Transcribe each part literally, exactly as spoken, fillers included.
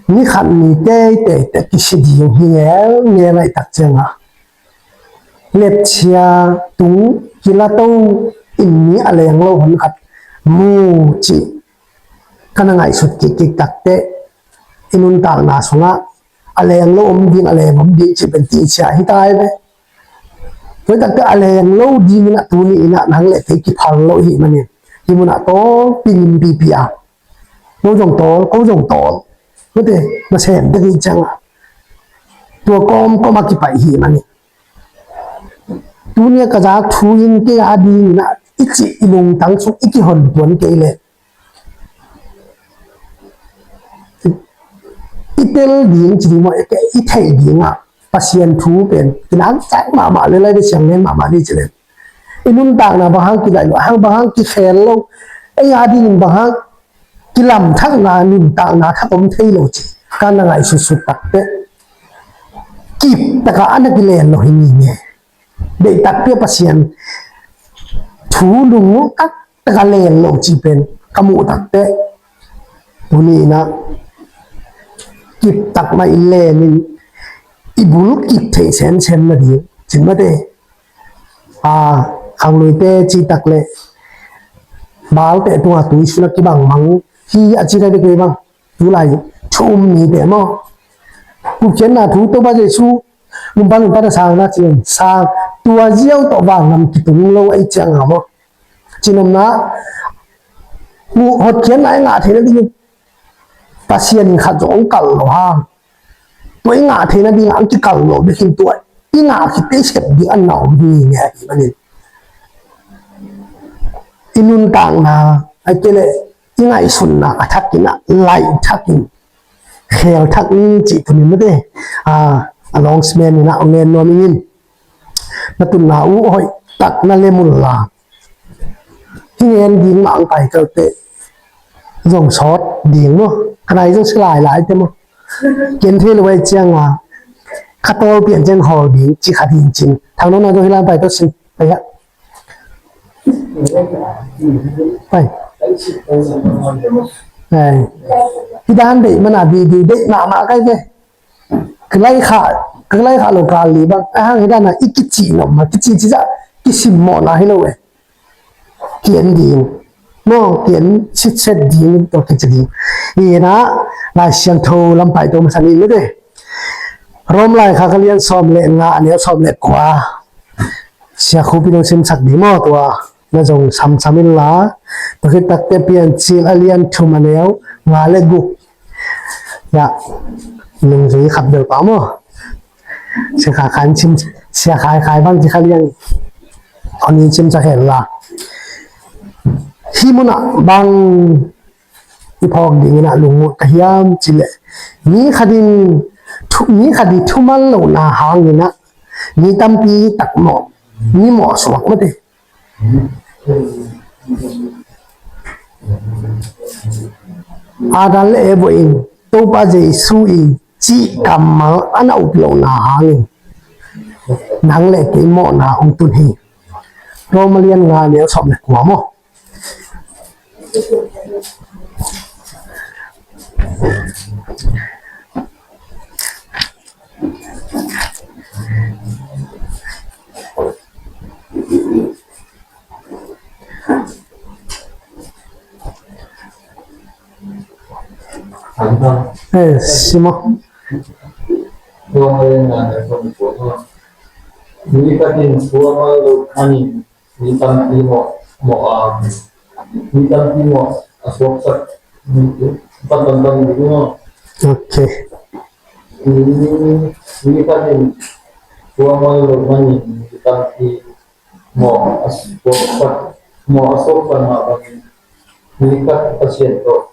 ni khat ni teitei teh kisi ding hi ngelngel ahih tak ciangah, lepchia tung kila to in mi a leng lo hun khat mu cih ka na ngaihsut kikkik tak teh, i nuntakna sungah a leng lo om ding, a leng om ding cih pen tihchia hi ta hi ve. Tua hi tak teh a leng lo ding in ah tuni in ah nang le kei kiphal lo ahih manin, hih munah tawlpi limpipi a, ko zong tawl, ko zong tawl, mate, nasem tek hi ciangah, tua kawmkawm a kipaih ahih manin, tuni a ka zak thu in kei a ding in ah i cih, i lungtang sung i kihon tuan kei leh, i tel ding ci ding maw, i theih ding ah Pasian thu pen kinakcak mahmah le, lai ve siang len mahmah ni ci le, i nuntakna bang hang kilaih lo, hang bang hang kikhel lo, ei a dingin bang hang kilamthakna, nuntakna thak om thei lo ci ka na ngaihsutsut tak teh, kip takah a na kilen lo hi ni nge. Deih takpi a Pasian thu lungmuang taktak a len lo cih pen ka muh tak teh, tuni in ah kip tak mah in len in i bul kip theih semsem nading cin mate. A, khangluite cih tak leh, balte tungah tui sung a kibang mang hi a ci ka dek leh bang, tulai thu um mite maw, gupkhiatna thu Topa Jesu lungpan lungpan a sang na cin sang, tua ziau tawh vangam kitung lo ahih ciangah maw, cinopna uh hotkhiatna i ngah theih nadingin Pasian in khat zong hong kalh lo hang, tua i ngah theih nadingah hong kikalh lo bek hi in, tua i ngah khit teh i sep ding a na om hi nge ahih manin, i nuntakna, ahih kei leh i ngaihsutna a thak in ah, laih thak in, khel thak ni cih tuni mate. A, a lawng simen in ah hong ngen nuam ing in. Na tutna uh hoih tak na lem un la, hih ngen ding mah hong pai kei teh zong sawt ding maw, ka nai zong si lailai teh maw, ken thei lo ahih ciangah ka tawl pian ciang hawl ding ci khat hi in cin. Thang nong na zong hi lam pai tawh sin pai ah. Pai. Pai. Hih dan deih mana video deih mahmah kai ve. Ka lai kha, ka lai kha lo kal li bang. A hang hih dan a i kici nop ma, kici ci zah, kisimmawhna hi lo eh. Kian ding. Maw, kian sitset ding, tua kici ding. Hi na, Lai Siangtho lam pai to masa ni mete. Rom lai kha ka lian sawm le nga, a neu sawm le kua. Sia Khup in hong simsak ding maw tua. Na zong samsam in la. Tua khit takteh Piancil a lian thum a neu nga le guk. Ya. Nungzui khat bel pa maw. Sia Khai Khai sim, Sia Khai Khai bang ci kha lian. Hong in simsak hen la. Hih munah bang i phawk dingin ah lungmuang ka hiam cih leh, mi khat in thu, mi khat i thuman lohna hangin ah mi tampi takmawh, mi mawh suak mate. Adam le Eva in Topa Jesu in cih kammal a na up lohna hangin nang le kei mawhna hong tun hi. Roma lian nga neu sawm le kua maw. Eh, Simon. Mi tampi mawh, mawh, ah, mi tampi mawh a suaksak, mi, mi, pan, pan, pan, mi, mi, ok. Mi, mi khat in tua mawh lo manin mi tampi mawh a suaksak, mawh a suaksak mah bangin mi khat Pasian tawh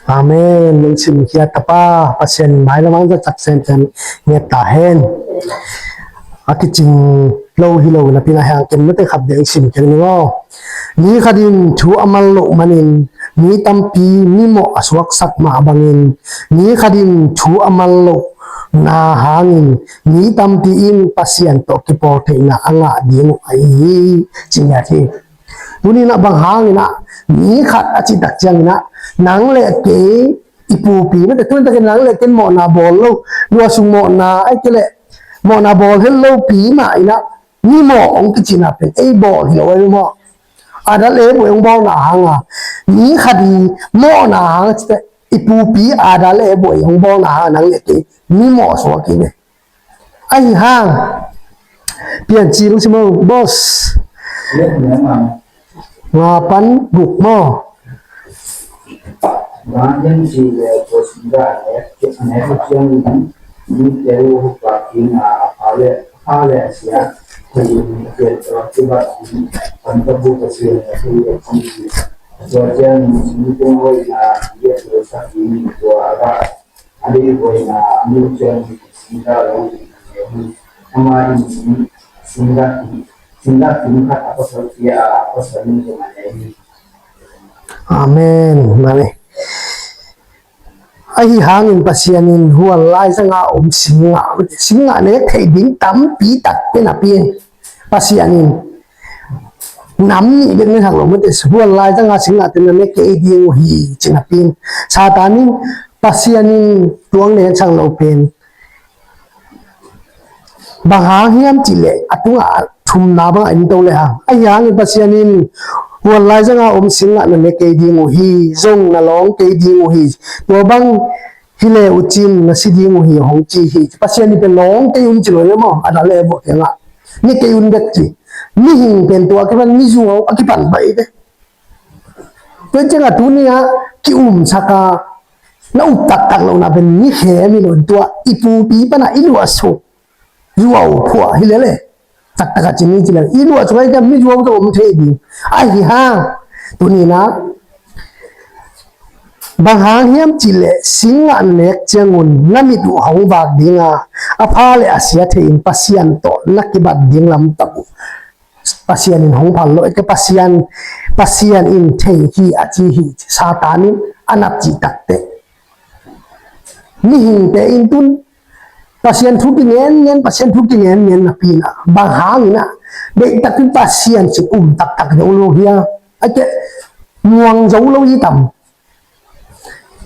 Amen. Lungsim khia tapa, Pasian in mailam a zat sak semsem ngiat ta hen. A kicing lo hi lo napi-in a hiang ken mate khat bek sim keng ning aw. Mi khat in thu a man loh manin mi tampi mi mawh a suaksak mah bangin mi khat in thu a man lohna hangin mi tampi in Pasian tawh kipawl theihna a ngah ding uh ahi hi, ci ngiat hi. Tuni-in ah bang hangin ah mi khat a cih tak ciangin ah nang le kei i pupi mate, tuni takin nang le kei in mawhna bawl lo, luahsuk mawhna, ahih kei leh mawhna bawl het lopi mah in ah mimawh hong kicihna pen ei bawl hi lo ahi maw? Adam le Eve in hong bawlna hanga, mi khat i mawhna hanga cite, i pupi Adam le Eve in hong bawlna hanga nang le kei mimawh suak hi ve. Ahi hang, Piancil lungsim aw, boss. Nga pan guk maw? Amen. Amen. Ahi hangin Pasian in hual laizanga om singgah, singgah nek theih ding tampi tak pen a pia in. Pasian in nam nih bek na sak lo mate, hual laizanga singgah te na ne kei ding uh hi ci-in a pia in. Satan in Pasian in tua hong nek sak lo pen bang hang hiam cih leh a tungah thumna bangah en to le hang. Ahi hangin Pasian in hual laizanga om singgah na ne kei ding uh hi, zong na lawng kei ding uh hi. Tua bang hi le uh cin na si ding uh hi hong ci hi. Pasian in pen lawng kei un ci lo hi maw? Adam le Eve kiangah ne kei un bek ci. Mihing pen tua a kipan mizuau a kipan pai ve. Tua ciangah tuni-ah ki-umsak a na up taktak lohna pen mi khem hi lo, tua i pupi pana i luahsuk zuau phuah hi lele. Taktak a ci ni ci le i luahsuk a i mizuau tawh om thei ding. Ahi hang tuni-in ah bang hang hiam cih leh singgah nek ciangun na mit uh hong vak dinga, a pha le a sia thei-in Pasian tawh na kibat ding lamtak uh Pasian in hong phal lo, eke Pasian, Pasian in thei hi a ci hi. Satan in a nat cih takteh mihingte in tun Pasian thu kingen ngen, Pasian thu kingen ngen napi-in ah bang hangin ah deihtakin Pasian sung um taktak zo lo hi a, eke muang zo lo hi tam.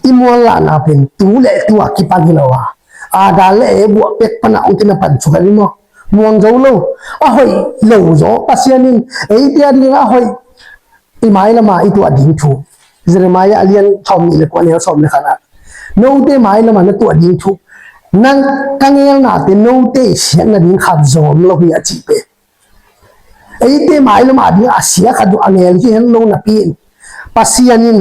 I mual lahna pen tu le tu a kipan hi lo a, Adam le Eve pek pana hong kina pan suk a ni maw? Muang zo lo. A hoih lo zaw Pasian in eite a dingin a hoih i mailama i tuah ding thu. Jeremiah a lian sawm nih le kua, a neu sawm le khat ah, note mailama na tuah ding thu, nang ka ngelnate note i siatna ding khat zawm lo hi a cih pen eite mailama ding a sia khat uh a ngel hi hen lo napi-in Pasian in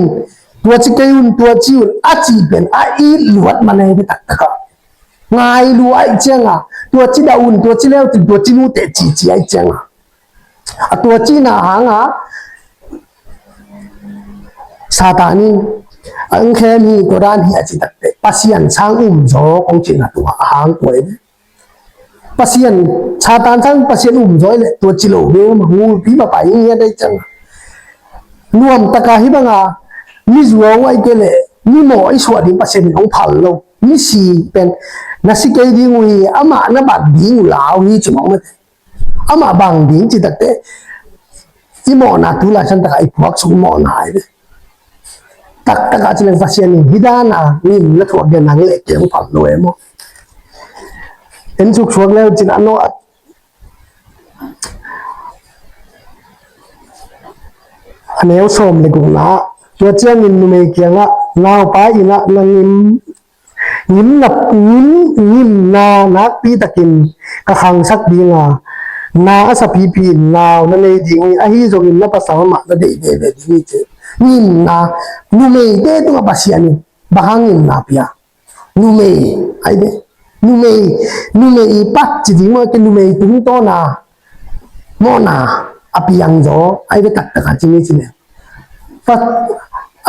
tua ci kei un, tua ci un a cih pen a it luat man ahi ve taktak a. Ngai lua ahih cianga tua ci dah un, tua ci le uh cin, tua ci nu teh cihcih ahih cianga a tua cihna hanga Satan in a hong khem hi, tua dan hi a cih takteh Pasian sang um zaw kong cihna tua a hang tua hi ve. Pasian, Satan sang Pasian um zaw leh tua ci lo ve, ngulpi papa i ngiat ahih cianga. Nuam taka hih banga mizuau ahih kei leh mimawh i suah ding Pasian in hong phal lo. Misi pen na si kei ding uh hi, amah na bat ding uh lau hi ci mawk mate. Amah bang ding cih takteh i mawhna tu lai san takah i puaksuk mawhna ahi ve. Taktakah ci leng Pasian in hih dana min na thuak dia nang le kei hong phal lo e maw? En suksuak le uh cin a no a, a neu sawm le gukna ah, tua ciangin numei kiangah, naupa in ah na ngim, ngimna, ngim, ngimna nakpi takin ka khangsak dinga, na a sapipi in nau na nei ding hi, ahi zongin na pasal mah na deih veve ding hi ci. Ngimna, numeite tungah Pasian in bang hang ngimna pia? Numei, ai ve. Numei, numei i pat ci ding maw, ke numei tungtawna mawhna a piang zaw, ai ve, taktak a ci ni ci le.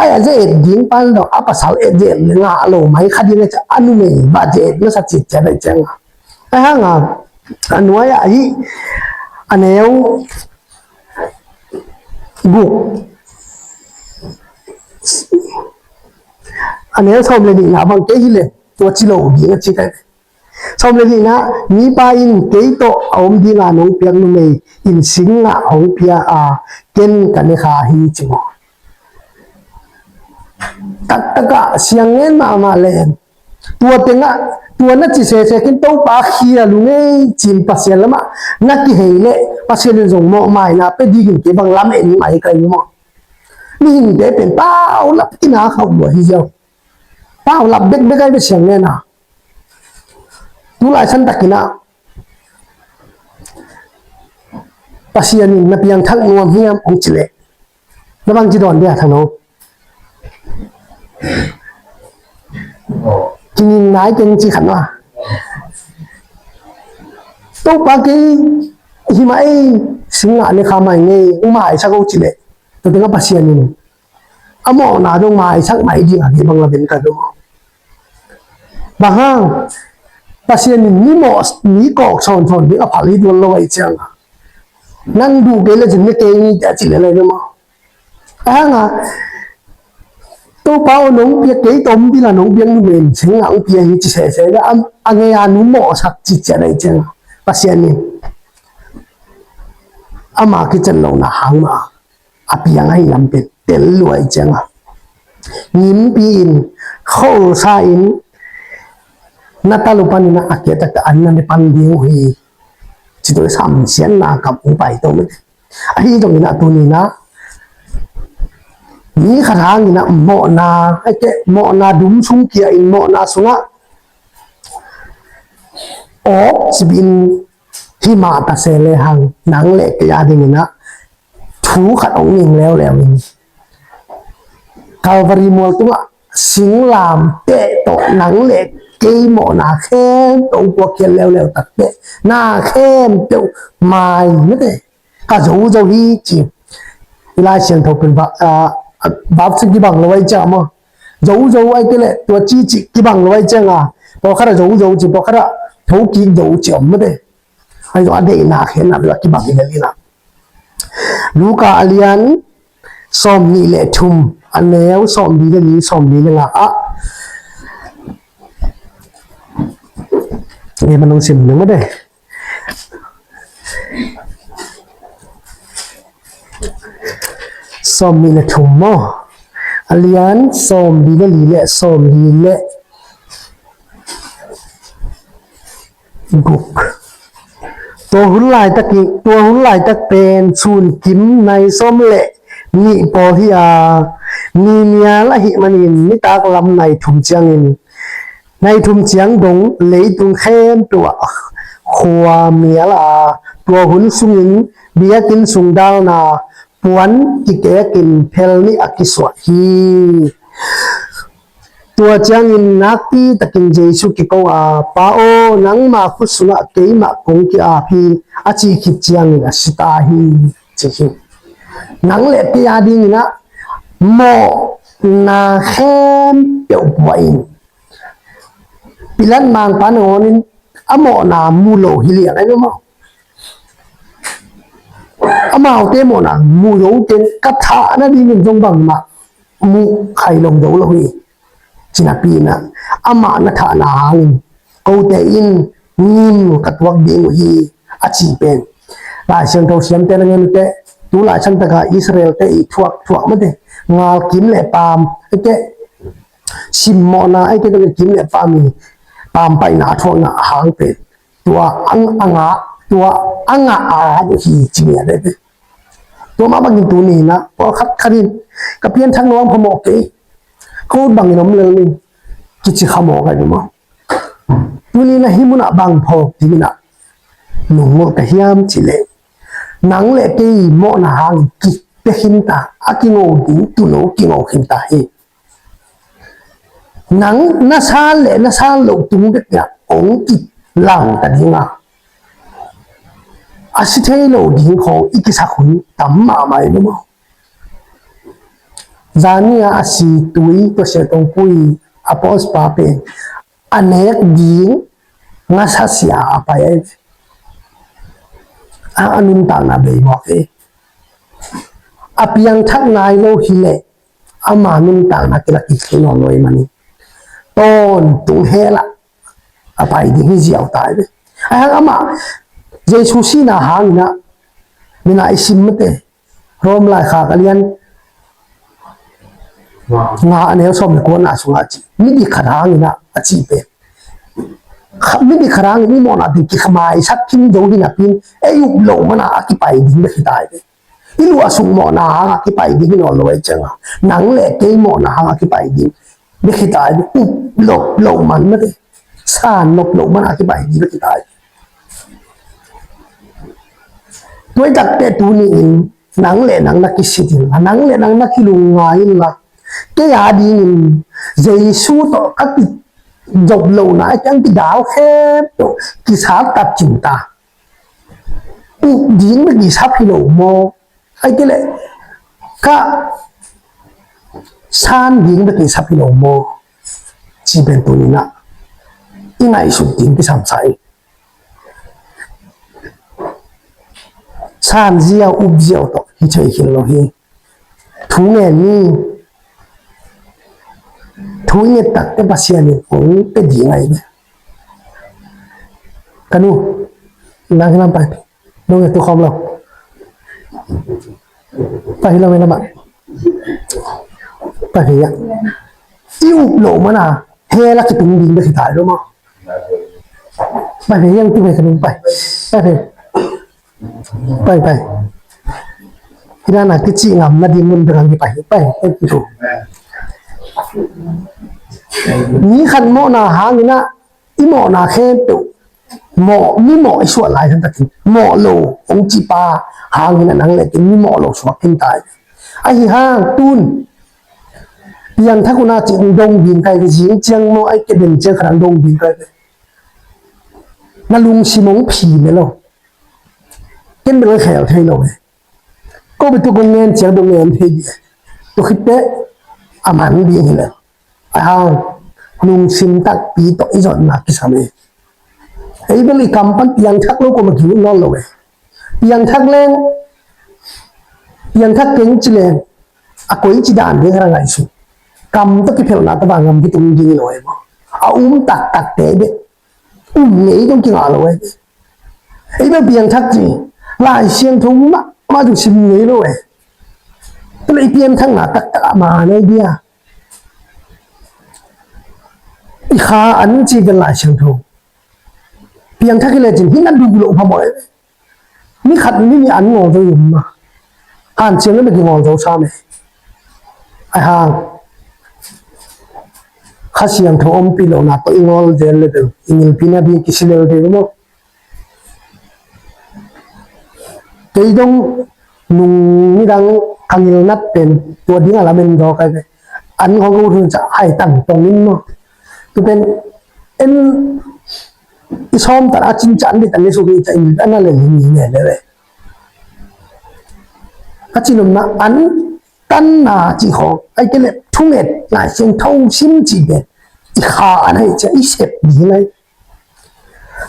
Ai a ze et ding pan dong, a pasal et ze et le ngah lo mai kha ding a ci a, numei ba ze et na sa cit ciat ai ciang a. Ai hanga a nuai a hi a neu guk a neu sawm le nihna bang kei hi le tua ci lo ding a ci kai. Sawm le nihna, mipa in kei tawh a om dinga nong piak numei in singgah hong pia a, ken ka ne kha hi ci maw. Taktakah siang ngen mahmah leng tua tengah tua na ci sese khin Topa khial uh ngei cin Pasian lamah na kihei leh Pasian in zong mawhmaina pe dingin kei bang lam en mai ka hi maw. Mihingte pen paulap kina khauh lua hi ziau. Paulap bekbek ai bia siang nena. Tulai san takinah Pasian in na piangthak nuam hiam hong ci leh na bang ci dawn dia thang lo. Kinging nai keng ci khat na. Topa kei himah ei singgah ne kha mai ngei hong maisak o ci leh. Tua tengah Pasian in a mawhna dong maisak mai ding a kei bang la ben ka dong. Bang hang Pasian in mi mawh mi kawk sawnsawn ding a phal hi tuan lo ai ciang a nang duh kei le cin ne kei ni te a ci le lai dong maw. A hanga Topa aw nong piak kei tom bila nong piak nu men seng a ong pia hi ci sese da a ngei a nu mawhsak ci cian ai ciang Pasian in ama kicen lo na hang ma a piang ahi lam pia tel luai cianga ngimpi in kholsa in na talu panina a kia takta an na ne pan ding uh hi. Ci tu samsianna kam ung pai to mete. Ahi zongina tunina mi khat hangina mawhna aike mawhna dum sung kia in mawhna sunga awk sibin himah ta se le hang nang le kei a dingina thu khat ong ning leuleu in Calvary mual tungah singlam teh tawh nang le kei mawhna khempeuh puakkhiat leuleu takteh na khempeuh mai mete ka zo zo hi ci. I Lai Siangtho pen baptisi kibang lo ai ciang maw zo zo ai kei le tua cici kibang lo ai cianga pawlkhat a zo zo ci pawlkhat a thokik zo ci om mete. Ai zo a deihna khenna bela kibang hi le lina Luka a lian sawm nih le thum a neu sawm li le li sawm li le nga ah nge manung sim nung de sawm nih le thum maw a lian sawm li le li le sawm li le guk. Tua hun laitak i tua hun laitak pen sun kim nai sawm le nih pawl hi a ni mial ahih manin nitak lam nai thum ciangin nai thum ciang dong leitung khempeuh ah khua mial a tua hun sungin biakinn sung dalna puan kikekin phel nih a kisuah hi. Tua ciangin nakpi takin Jesu kiko a, Pa aw, nangma khut sungah keimah kong ki-ap hi, a cih khit ciangin a si ta hi, ci hi. Nang le kei a dinginah mawhna khempeuh pua in Pilat mangpa nangawnin a mawhna mu lo hi liang ahi maw? Amaute mawhna mu lo teng ka thah nadingin zong bangmah mu khai lo zo lo hi. Cinapi inah amah na thahna hangin kote in ngim ka tuak ding uh hi a ci pen Lai Siangtho siamte na ngen uh teh tu lai santaka Israel te i thuak thuak mate ngal kim le paam ete simmawhna ete kim le paam i paam paihna a thuakna a hang pen tua ang anga tua anga a hi ci ngiat ete. Tua mah bangin tuni inah pawlkhat khat in ka pianthak nuam phamawh kei ko bangin om lel ning kici khamawh ka hi maw? Tuni na hih munah bang phawk ding inah lungngolh ka hiam cih leh nang le kei mawhna hangin kipia khinta a kingo ding tulo kingo khinta hi. Nang na san le na san loh tung bekna hong kilangta dinga a si thei lo ding khawng i kisak hun tam mahmah i maw? Zani a a si tui tua sia tongpui a pawspa pen a nek ding ngasa sia a pai ai ve. A a nuntakna bei mawk e. A piangthak nai lo hi leh ama nuntakna kilak kik thei nawn lo i mani. Tawntung hela a pai ding hi ziau tai ve. Ahi hang amah Jesu sihna hangin ah, mina i sim mate, Rom laikhak a lian nga a neu sawm le kuana sungah a ci, midik khat hangin ah a ci pen, kha-, midik khat hangin i mawhna ding kimaisak khin zo hi napi in, ei up loh mana a kipai ding bek hi tai ve. I luah suk mawhna hanga kipai ding hi nawn lo ahih cianga, nang le kei mawhna hanga kipai ding bek hi tai ve. Up loh loh man mate, san nop loh mana kipai ding bek hi tai. Tua hi takteh tuni-in nang le nang na kisit inla, nang le nang na kilungngai inla, kei a dingin Jesu tawh ka kizop lohna, a kiang kidal khempeuh kisaktak khin ta. Up ding bek kisap hi lo maw? Ahih kei leh ka san ding bek kisap hi lo maw? Ci pen tuni-in ah i ngaihsut ding kisam sa ing. San ziau, up ziau tawh hi thei khin lo hi. Thu ngen ni. Thu i nget takteh Pasian in hong pia ding ahi ve. Ka nu, nang hi lam pai. Nong nget tu khawm lo. Pai hi lam, hi lam ah. Pai hi ah. I up loh mana hell ah kitung ding bek hi tai lo maw? Pai hi, yang tu pai ka nu, pai. Pai hi. Pai, pai. Hi na, na kici ngam na ding mun bek ang kipai. Pai, pai, pai. Mi khat mawhna hangin ah i mawhna khempeuh, mawh, mi mawh i suah lai khan takin, mawh lo hong cipa hangin ah nang le kei mi mawh lo suak khin tai. Ahi hang tun piangthak un a ci, hong dong ding kai ve, zing ciang maw, ahih kei leh den ciang khat hong dong ding kai ve. Na lungsim hong phi meh lo. Ken bel khel thei lo ve. Ko bel tua kong ngen ciang dong ngen thei ding. Tua khit teh a man ding hi leh, a hang lungsim takpi tawh i zonna kisam hi. Ei bel i kam pan piangthak lo kuamah kiut nawn lo ve. Piangthak leng, piangthak keng ci leng, a koici dan ding hi a ngaihsun. Kam tawh kiphelhna tawh bang ngam kitung ding hi lo e maw? A um taktakte bek um ngei dong kingah lo e. Ei bel piangthak ci, Lai Siangtho mahmah zong sim ngei lo e. Tua leh i pianthakna taktak a man ei dia. I kha an ci pen Lai Siangtho. Piangthak hi lecin hi na duh loh phamawh e. Ni khat ni nih an ngawl zo i um mah. Hanciam le bek i ngawl zo sam e. Ahi hang Kha Siangtho ompih lohna tawh i ngawl zel le bel, i ngilpina ding kisi lel ding maw? Kei dong nung nidang ka ngilnat pen tua ding a lamen zaw kai ve. An ngawl go hun ca hai tan tong in maw? Tu pen en i sawm tan a cin can di tan ni su di ca in an a le ni ne le ve. A ci nopna an tanna ci khawng, ahih kei leh thunget Lai Siangtho sim ci pen i kha an ahi cia i sep ding lai.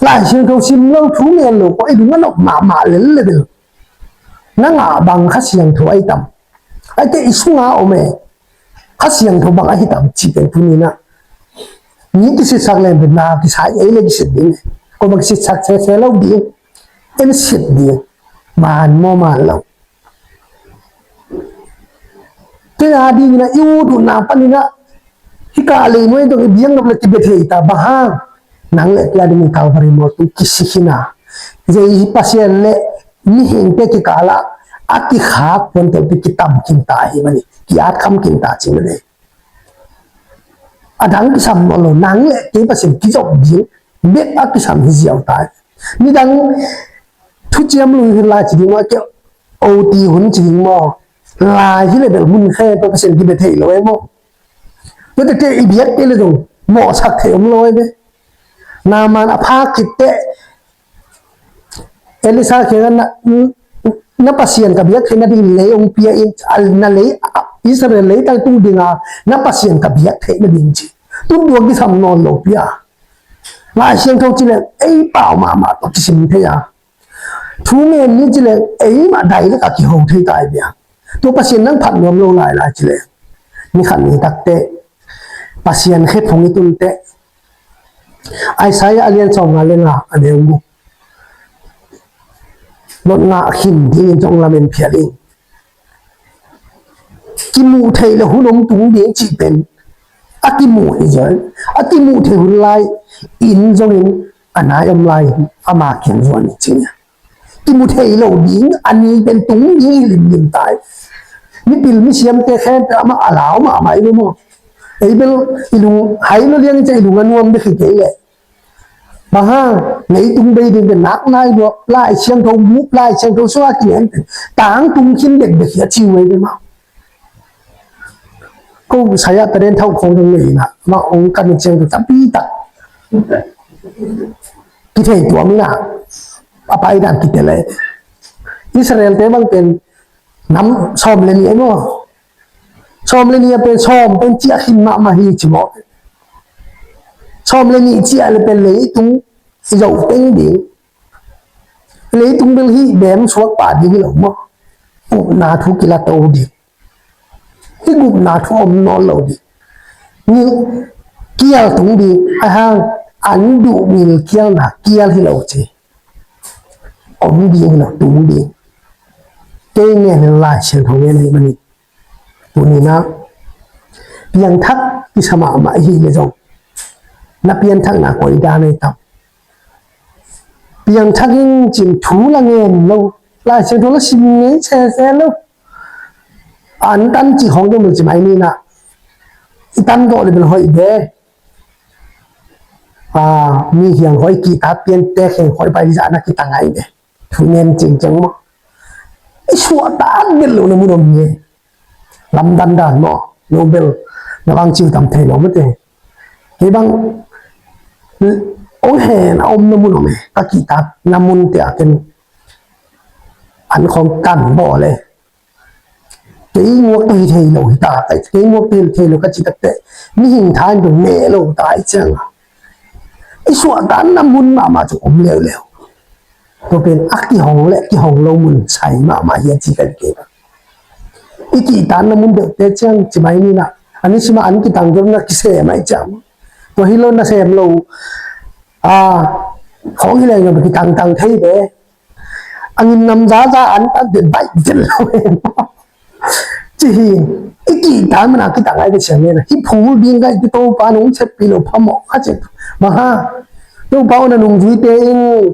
Lai Siangtho sim lo, thu ngen lo kua i dung a nop mahmah lel le bel, na ngah bang Kha Siangtho ahi tam? Ahih kei i sunga om e. Kha Siangtho bang ahi tam ci pen tuni-in ah mi kisitsak leng bel na kisai ei le kisit ding. Kua bang kisitsak sese lo ding. En sit ding. Man maw man lo? Kei a dingin ah i ut utna panin ah hih kah lei nuai dong i biak nop le kibia thei ta, bang hang? Nang le kei a dingin Calvary mual tung kisik hi na. Zei Pasian le mihingte kikal ah a kikhak puante pi kitam khin ta hi mani, ki-at kham khin ta ci mani. A dang kisam nawn lo, nang le kei Pasian kizop ding bek a kisam hi ziau ta hi. Midang thuciam lui hi lai ci ding maw, kei O T hun ci ding maw? Lai hi le bel mun khe tawh Pasian kibia thei lo e maw? Tua tete i biak kei le zong mawhsak thei om lo e be. Naaman a phak khit teh Elisa kiangah na, na Pasian ka biak theihna ding lei hong pia in, na lei, Israel leitang tung dinga na Pasian ka biak theihna ding ci. Tun tua kisam nawn lo pia. Lai Siangtho ci leng ei pau mahmah tawh kisim thei a. Thu ngen ni ci leng ei mah dai lak a kiho thei tai bia. Tua Pasian nang phat nuam lo lai lai ci leng, ni khat ni tak teh Pasian khe phung i tun teh Isaiah a lian sawmnga le nga a neu guk. Notngah khin dingin zong lamen phial in. Kimuh theih le hun om tung ding cih pen a kimuh hi zaw. A kimuh theih hun lai in zongin a nai om lai ama kiang zuan hi ci. Kimu thei lo ding a ni pen tung ding hi limlim tai. Mipil misiamte khempeuh amah a lau mahmah i maw. Ei bel i lung hai lo liang i ci a i lung a nuam bek hi kei leh. Bang hang, leitung bei ding pen nak nai lua, Lai Siangtho bup, Lai Siangtho sungah kingen pen tangtung khin bekbek hi a ci uh ei bel mah. Ko saya taden thau khong dong nei na, ma ong kan ciang tu tapi tak. Kithei tuam ina, a pai dan kite le. Israel te bang pen nam sawm le nih ei maw. Sawm le nih a pen sawm pen ciah khin mahmah hi ci maw. Sawm le nih ciah le pen leitung i zo teng ding. Leitung bel hih bem suak pah ding hi lo maw. Upna thu kilat to ding. Hih gupna thu om nawn lo ding. Ngil kial tung ding. A hang an duh ngil kialna kial hi lo ci. Om ding hi lo tung ding. Kei ngen Lai Siangtho ngen hi manin. Tuni na piangthak kisa mahmah i hih leh zong na pianthakna koi dan ei tam. Piangthak in cin thu la ngen lo, Lai Siangtho la sim ngei sese lo. An tan cih khong dong ci mai ni na. I tan dawh le bel hoih de. A, mi hiang hoih kihtak pian tek hiang hoih pai zah na kitang ai de. Thu ngen cingcing maw. I suahtak bel lo na mun om hi. Lamdang dan maw. No bel na bang ciu tam thei lo mate. Kei bang ong hen a om na mun om e. Ka kihtak na mun te a ken an khong kan bawl e. Kei nguak tawh hi thei lo hi ta, kei nguak tawh hi thei lo ka ci takte mihing thain tung neh lo ta i ciang a, i suahtakna mun mahmah cu om leuleu. Tua pen a kihong le kihong lo mun sai mahmah hi a ci ka kei. I kihtakna mun deuhte ciang ci mai ni na, a ni sima an kitang deuh na kisem a i ciang. Tua hi lo na sem lo a khong hi leng na kitangtang thei ve. A ngin nam zaza an a de baih zel lo e. Ci hi, i kihtak man a kitang ai ka siang nena. Hi phul ding ka i Topa nong seppi lo phamawh a ci. Bang hang Topa un a nungzuite in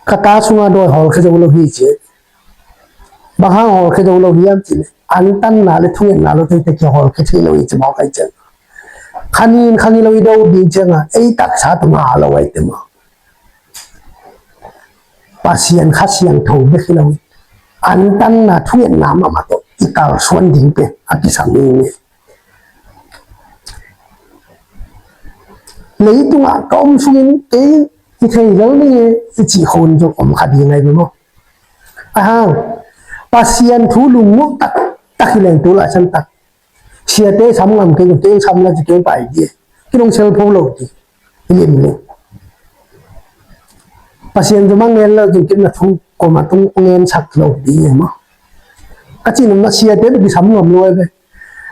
ka ta sunga dawi hawlkhia zo lo hi ci. Bang hang hawlkhia zo lo hiam ci leh an tanna le thungetna lo teite kia hawlkhia thei lo hi ci mawk ai ciang. Khanin khani lo i do ding ciang a ei taksa tung a lo ai te maw. Pasian Kha Siangtho bek hi lo in, an tanna thungetna mahmah tawh i kalsuan ding pen a kisam hi. Leitungah ka om sungin kei i thei lel ni i cih khun zong om kha ding ai maw. A hang Pasian thu lungmuang taktak hi leng tu Lai Siangtho tak. Siate sam ngam kei, kei sam la ci kei pai di. Kei nong sel pho lo di. Lim le. Pasian tu mang ngen lo ci kei na thu ko ma tung ngen sak lo di ma. Ka ci nong na siate bi sam ngam lo be.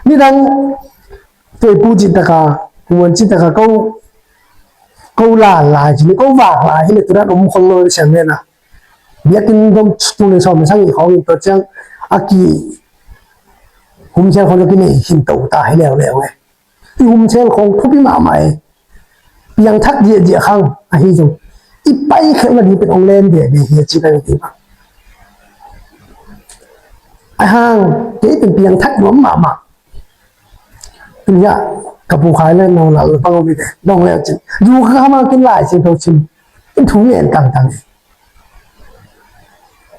Ni dang tei pu ci taka, pu wan ci taka ko, ko la la ci ko va la hi le tu dan om khong lo sian ngen na. Biakinn dong tung le sawm sang i khawng in tua ciang a ki humsel khawng ki nei hin to ta hi leuleu e. I humsel khawng thupi mahmah e. Piangthak ziahziah khang ahi zong i pai khelh nading pen hong len veve hi a ci ka hi ti bang. A hang kei pen piangthak nuam mahmah. Tua ka pu Khai le nong lal pang om i te nong leu cin zu ka khamang kin Lai Siangtho cin in thu ngen tangtang.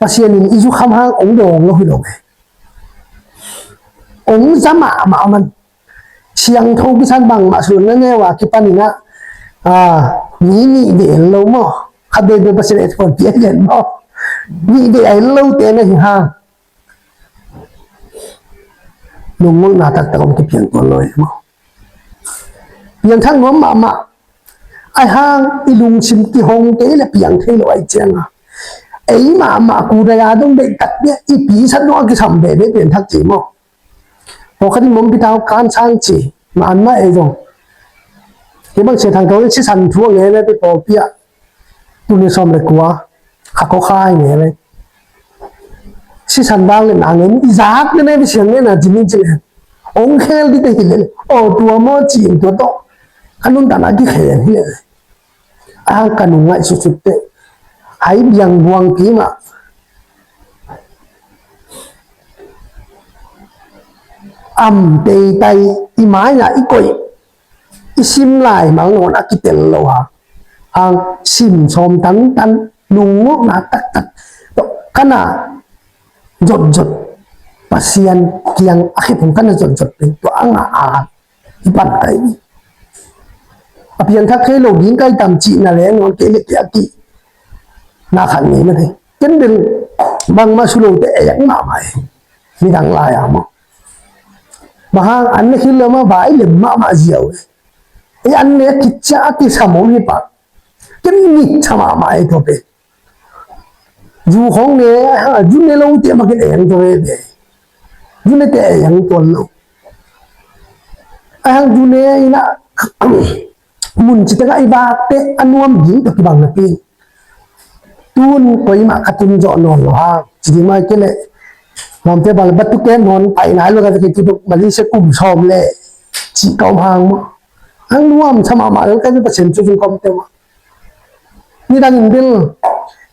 Pasian in i zu kham hang ong dawng lo hi lo e. Ong za mahmah man. Siangtho kisan bangmah sun na neu a kipan in a, a, mi nih ve lo maw. Khat veve Pasian et kon pian len maw. Nih ve a lo te na hi hang. Lungngulhna taktak om kipiang tuan lo e maw. Piangthak nuam mahmah. Ai hang i lungsim kihong kei le piang thei lo ai ciang a. Ei mahmah kudaya dong deih tak bia i pi sat dong a kisam veve piangthak ci maw. Pawlkhat in mawmpi tau kan sang ci, ma an mah ei zong. Kei bang Sia Thang Tho in sisan thu a ngen e, pi pawlpi ah. Tuni sawm le kua kha ko khai ngen e. Sisan vang le na ngen i zak ne ne bisiang ne na jimin ci le. Ong khel di te hi le. O tua maw ci in tua tawh ka nuntakna kikhel hi le. A hang ka nung ngaihsutsut teh, hai biang buang pi mah. Am teitai i mai-ah i koih, i sim lai mang nawn a kitel lo a. Hang sim sawm tantan, lungnopna taktak tawh ka na zotzot, Pasian kiang a khepung ka na zotzot pen tua a ngah a i pan kai ni. A piangthak thei lo ding kai tam cihna leng nawn kei le kei a ki na khat ngei na thei. Ken bel bangmah su lo te eng mahmah e. Midang lai a maw. Bang hang an ne khil lo mah vai lem mahmah ziau e. Ei an ne a kicia a kisam om hi pah. Ken ngiksa mahmah e tua pen. Zu khong ne, a, zu ne lo te mah ken eng tua ve ve. Zu ne te eng tua lo. A hang zu ne ina mun ci tengah i vak te a nuam ding tua kibang na pi. Tun koimah ka tun zawh nawn lo hang ci ding mai ke le. Lawmte bang le batu ken nawn pai nai lo ka ki tu Malaysia kum sawm le ci ka om hang maw. Ang nuam sa mahmah lo ka Pasian cu zung kom te maw. Nidang in bil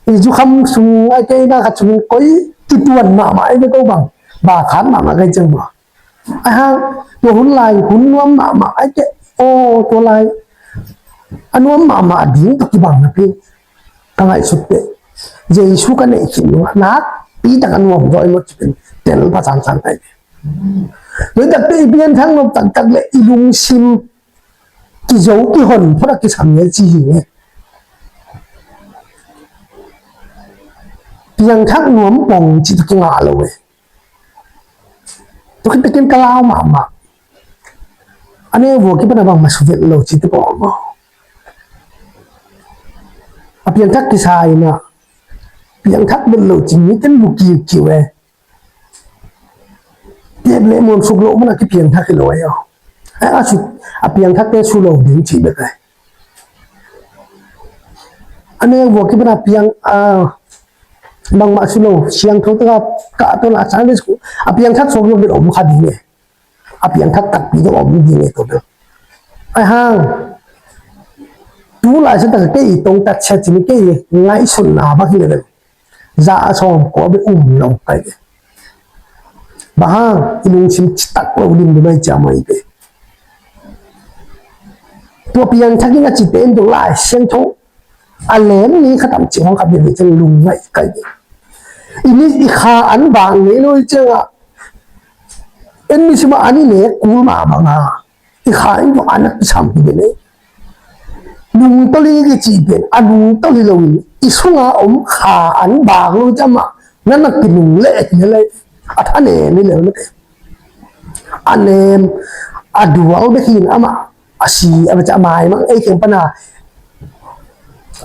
i zu kham sung ai kei na khat sung koi kituan mahmah ai ve ko bang. Ba khan mahmah kai ciang maw. A hang tua hun lai hun nuam mahmah ai kei. O tua lai a nuam mahmah ding tua kibang na pi. Ka ngaihsut teh Jesu ka neih khit nungah nak pi tak a nuam zaw i mawt ci pen tel pa cangcang kai ve. Tua i tak teh i pianthak nop taktak le i lungsim kizo kihon phot a kisam nge ci hi nge. Piangthak nuam pong ci tu kingah lo e. Tua khit takin ka lau mahmah. A neu vua kipan a bangmah su vet lo ci tu pong maw. A piangthak kisa ina piangthak vet lo ci mi ten lu kiukiu e. Tep le muam suk lo mana kipiangthak hi lo ahi aw. A, a su, a piangthak te su lo ding ci bek ai. A ne vua kibana piang a bangmah su lo siangtho taka ka to la Sunday school a piangthak sok lo bek om kha ding e. A piangthak takpi lo om ding e to bek. Ai hang tu lai sa tak kei tong tat sa cin kei ngaihsutna bak hi le bek. Za a sawm kua bek um lo kai ve. Bang hang i lungsim citak lo lim lim ai ciam ai ve. Tua piangthak in a cite in tua Lai Siangtho a lem ni khat am ci hong khat ve ve ciang lung ngai kai ve. I ni i kha an bang ngei lo i ciang a en mi sima an i nek kul ma bang a. I kha in tua an a kisam hi ve nei. Nungtoli kici pen a nungtoli lo in i sunga om kha an bak lo cama na na kinung leh hi le a thanem hi le na te. A nem a dual bek hin ama a si a baca mai mang ei keng pana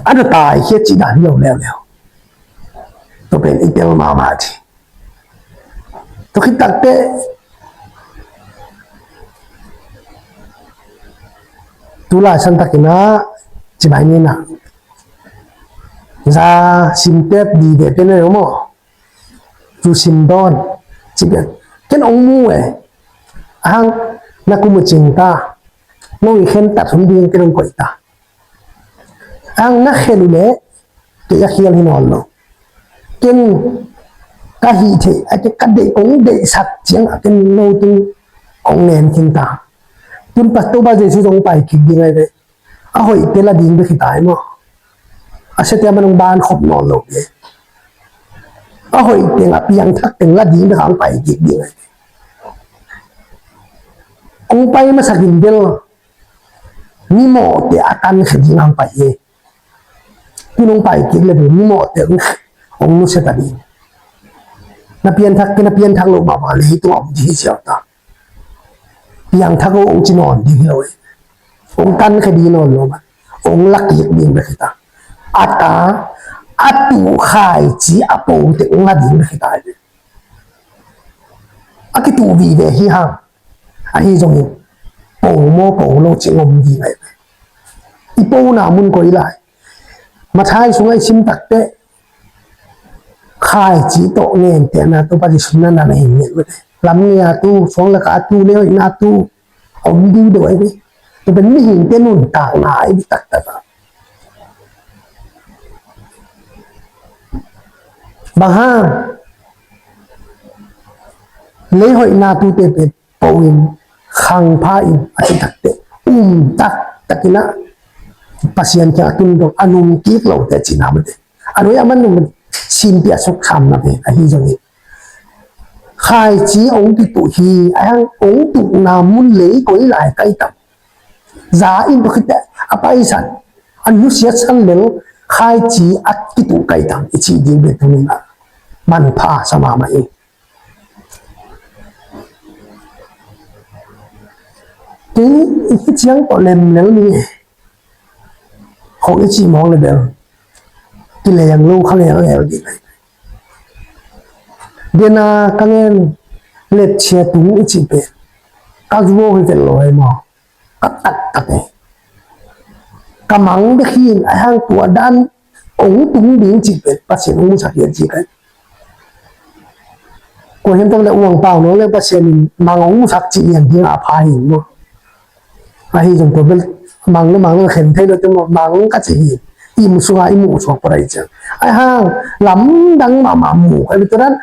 a na tai khia ci dan hi lo leuleu. Tua pen i tel mama ci. Tua khit takte tu lai san takin a ci mai ni na za sim tep di de te na yo maw. Tu sim dawn ci bek ken ong mu e. Ahang na kum a cing ta nong i khen tat hum ding ken ong koih ta. Ang na khel uh leh kei a khial hi nawn lo. Ken ka hih theih a kei ka deih kong deihsak ciang a ken no tung kong ngen khin ta. Tun Pastor Ba Jesu zong pai kik ding ai ve. A hoih te la ding bek hi ta ai maw. A sia te a man hong ban khop nawn lo ve. A hoih teng a piangthak teng la ding bek a hong pai kik ding ai ve. Hong pai masak in bel mimawhte a tankhia ding hong pai hi. Tun hong pai kik le bel mimawhte hong nusia ta ding. Na pianthak kei na pianthak loh mahmah le hi tung a om ding hi siau ta. Piangthak lo hong ci nawn ding hi lo hi. Hong tankhia ding nawn lo mah hong la kik ding bek hi ta. A ta a tuh khaici a pote hong la ding bek hi ta hi. A kituh vive hi hang. Ahi zongin po maw po lo ci ngom ding ai ve. i pona mun koi lai. Mathai sungah i sim takteh, khaici tawh gentehna Topa Jesu na na na hi ngiat mate. Lam ngeia tu, suang laka tu, leihoihna tu, a om diudeu ahi ve. Tua pen mihingte nuntakna ahi ve taktak a. Bang hang, leihoihna tute pen po in, khangpha in, a ci takteh, um taktakin ah Pasian kiang a tun dong, a nungkik lote a cihna mate. A nuai a man nung, sinpi a suk tham na ve, ahi zongin. Khaici hong kituh hi, a hang hong tuhna mun lei koi lai kai tam. Za in tua khit teh, a paisan, a nusiatsan lel, khaici a kituh kai tam, i cih ding ve tuni-in ah. Manpha sa mahmah hi. Kei i ciang tawh lemlel ni e. Khong i cih mawk le bel, kileng lo kha lel lel ding lai. Dena ka ngen, letchia tung i cih pen, ka zuau hi vet lo hi maw. Ka taktak e. Ka mang bek hi in, a hang tua dan hong tung ding cih pen Pasian hong musak hi a ci kai. Kua hiam tak le uang pau no le Pasian in mang hong musak cih lian ding a pha hi maw. Ahi zong tua bel mang le mang le khen thei lo te maw, mang ka ci hi. I mu sunga i mu suak pua rai ciang. A hang lamdang mahmah mu kai bel tua dan.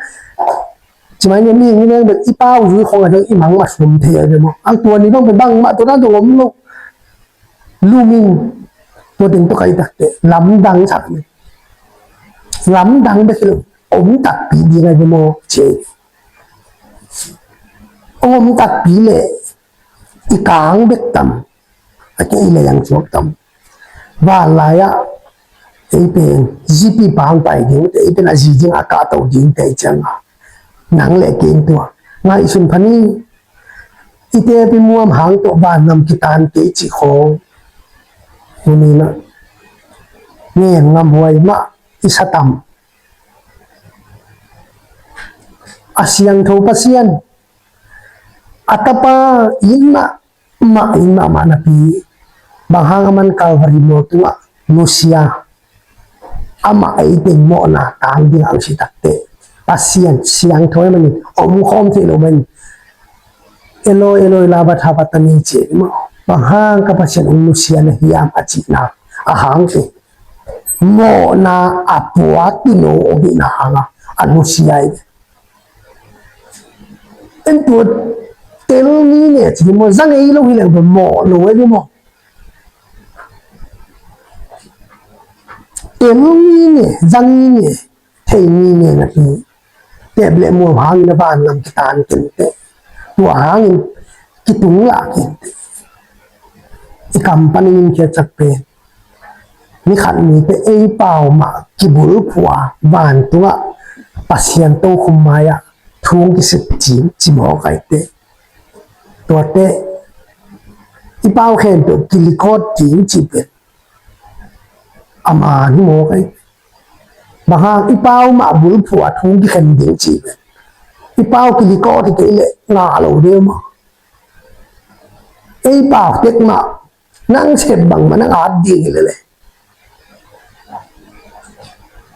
Ci mai ni mi ngi neng bel i pau zui khong a dong i mang mah sum thei a bel maw. Ang tua ni bang bel bangmah tua dan tua om lo. Lum in, tua teng tawh kai takteh lamdang sak ni. Lamdang bek hi lo, om takpi ding ahi ve maw ci. Om takpi leh i kang bek tam, a kei leh yang suak tam. Vanlai ah ei pen zipi pang pai ding te, ei pen a zi ding a kahto ding te ciang a, nang leh kei in tua ngaihsun pha ni. I tepi muam hang tawh vannam kitan kei cih khawng, tuni-in ah ngen ngamhuai mah i sa tam. A siangtho Pasian, a Tapa in mah, mah in mahmah napi, bang hang aman Calvary mual tungah nusia, amah ei teng mawhna tang ding a nusia takteh, Pasian siangtho ahih manin om khawm thei lo manin, Eloi, Eloi, lama sabachthani ci hi maw. Bang hang ka Pasian hong nusia na hiam a cihna a hang hi. Mawhna a puak tuuno om hihna hang a, a nusia hi. En tua tel ngei nge ci hi maw, za ngei lo hi leng tua mawh lo hi maw. Tel ngei nge, za ngei nge, thei ngei nge na hi. Tep leh muam hangin a vannam kitan kei teh. Tua hangin kitung lah kei teh. I kam panin in khia cak pen, ni khat ni teh ei pau mah kibulphuh a, vantungah Pasian tokhom mai-ah thu hong kisep cing ci mawk ai teh. Tuate i pau khempeuh kilikawt ding cih pen a man hi mawk ai. Bang hang i pau mah bulphuh a thu kikhen ding cih pen, i pau kilikawt hi kei leh ngah lo deuh maw. Ei pau tek mah nang sep bangmah nang at ding hi lele.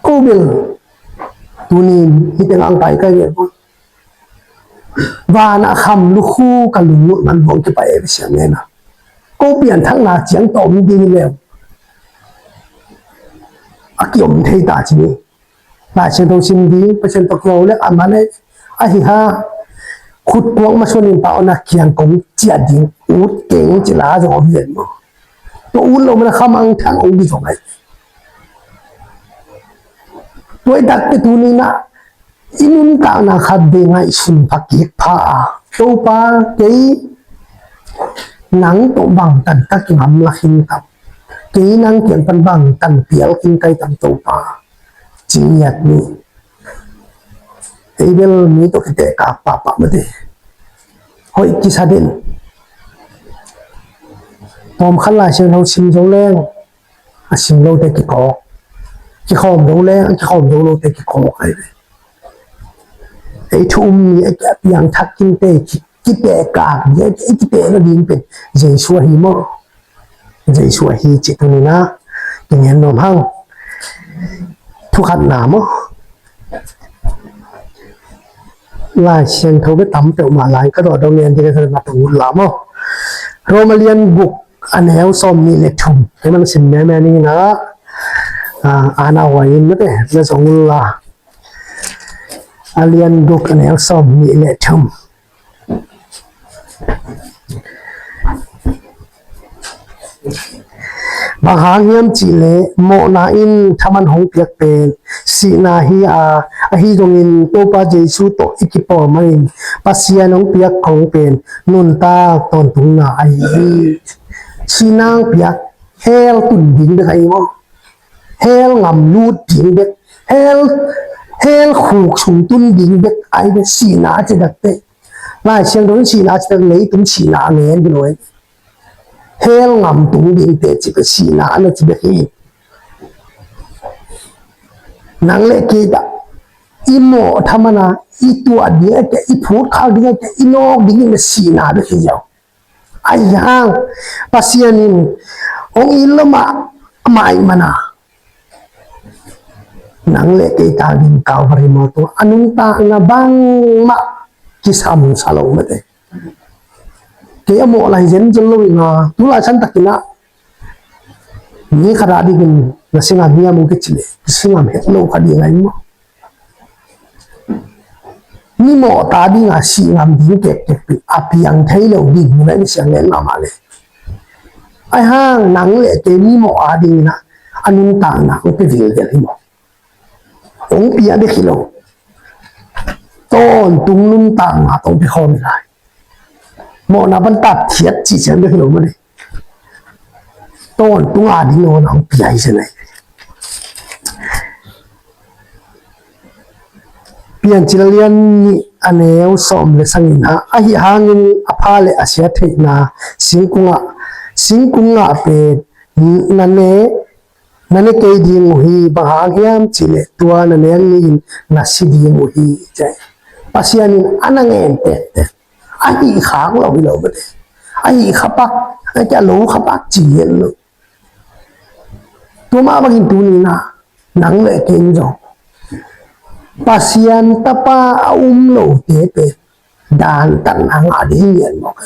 Ko bel tunin hih teng ang pai kai ve ko. Van a kham lukhu ka lunglut man buang kipai e siam nena. Ko pianthakna ciang tawm ding hi leu, a kiom thei ta ci ni. Lai Siangtho sim ding, Pasian tawh kiho le a man e. Ahi ha, khut kuak masuan in pau na kiang kong ciah ding, ut keng ci la zong om zen maw. Tua ut lo man a kham ang thang ong di zong ai. Tua i tak te tuni na, i nuntakna khat vei ngaihsun pha kik pha a, Topa, kei nang tawh bangtan ka kingam la khin tam, kei nang kiang pan bangtan pial khin kai tam Topa, ci ngiat ni. Ei bel mi tawh kitehkak pahpah mate. Hoih kisa den. Tawmkhat Lai Siangtho sim zo leng a sim lote kikhawk, kikhawm zo leng a kikhawm zo lote kikhawk ai ve. Ei thu um mi, ei a piangthak kinte, ki, kitehkak ding, ei kiteh nading pen Jesu ahi maw. Jesu ahi cih tuni-in ah kingen nuam hang. Thu khatna maw? Lai Siangtho bia tam peuhmah lai ka dawh dong ngen ding ka na tong la maw? Roma lian guk a neu sawmnih le thum. Kei man sim meme ning in ah, a na huai in mate na zong ul la. A lian guk a neu sawmnih le thum. Bang hang hiam cih leh mawhna in thaman hong piak pen sihna hi a, ahi zongin Topa Jesu tawh i kipawl manin Pasian hong piak kong pen nuntak tawntungna ahi hi. Sihna hong piak, hell tun ding bek ahi maw? Hell ngam lut ding bek, hell, hell khuk sung tun ding bek ahi bek. Sihna a ci dak teh, Lai Siangtho in sihna a ci dak, leitung sihna a ngen hi lo hi. Hell ngam tung ding teh ci bek, sihna a na ci bek hi. Nang le kei ta i mawh thaman a i tuah ding a kia, i phut khak ding a kia, i nawk ding in sihna bek hi ziau. Ahi hang Pasian in hong it lo mah, amah ahih manin nang le kei tak ding Calvary mual tungah a nuntakna bangmah kisam sa lo mate. Kei a mawh lai zenzen lo in ah, tu laisan takin ah mi khat a dingin na si ngam hiam hong kici leh, si ngam het lo kha ding ahi maw? Mi mawh ta ding a sih ngam ding kekek pi a piang thei lo ding hi mah, i siang ngen mahmah le. Ahi hang nang le kei mi mawh a dingin ah a nuntakna hong pia vilvel hi maw? Hong pia bek hi lo, tawntung nuntakna tawh hong pia khawm hi lai. Mawhna pan tatthiat cih ciang bek hi lo mah le. Tawntung a ding lo na hong pia hi zen ahi. Piancil lian nih a neu sawm le sagihna ah, ahi hangin a pha le a sia theihna singkung ah, singkung ah pen na ne, na ne kei ding uh hi, bang hang hiam cih leh tua na nek ni-in na si ding uh hi, ci. Pasian in a na ngen tektek, a hih khak lo hi lo mate. A hih kha pak, a kia lo kha pak ci hi lo. Tua mah bangin tuni-in ah nang le kei in zong Pasian Tapa a um lote pen dantatna ngah ding hi ngian mawk.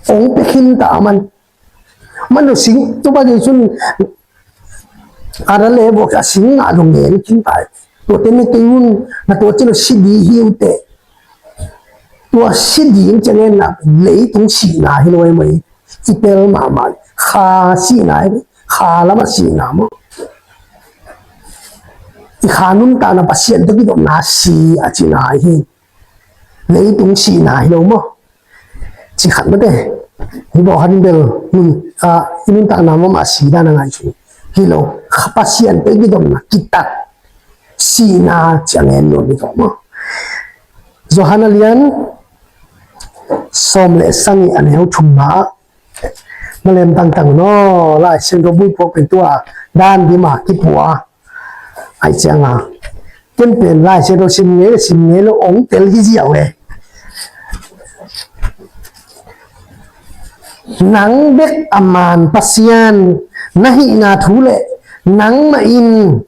Hong pia khin ta a man. Man lo sing, Topa Jesu in a ra le bawk a sing ngah zong ngen khin ta hi. Tuate ne kei un, na tua ci lo si ding hi uh teh. Tua si ding ci a ngenna leitung sihna hi lo ahi maw? I tel mahmah kha sihna hi, kha lamah sihna maw? I kha nuntakna Pasian tawh kidopna si a cihna hi. Leitung sihna hi lo maw? Ci khat mate. Hi bawh khat in bel nun, a, i nuntakna mahmah si dan a ngaihsun hi lo. Kha Pasian tawh i kidopna kitat sihna ci a ngen nuam hi tawh maw? Johan a lian sawm le sagih a neu thumna ah, na lem tangtang un aw, Lai Siangtho bui phuak pen tua dan dim a kipua. Ai cianga ken pen Lai Siangtho sim ngei le sim ngei lo hong tel hi ziau e. Nang bek a maan Pasian na hihna thu le nangmah in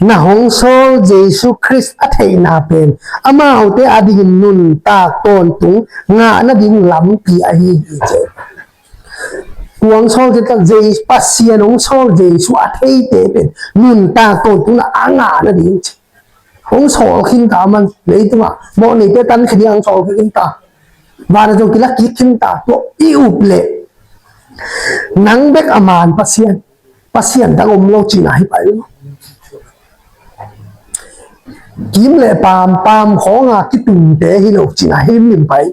na hong sawl Jesu Khrist a theihna pen amaute adingin nuntak tawntung ngah nading lampi ahi hi, ci. Kua hong sawl kei ta? Jesu, Pasian hong sawl Jesu a theite pen nuntak tawntungna a ngah nading, ci. Hong sawl khin ta man, leitungah mawhneite tankhia ding hong sawl khin ta. Van ah zong kilak kik khin ta. Tua i up leh nang bek a maan Pasian, Pasian dang om lo cihna hi pah hi. Kim le paam, paam khawng a kitungte hi lo cihna hi limlim pah hi.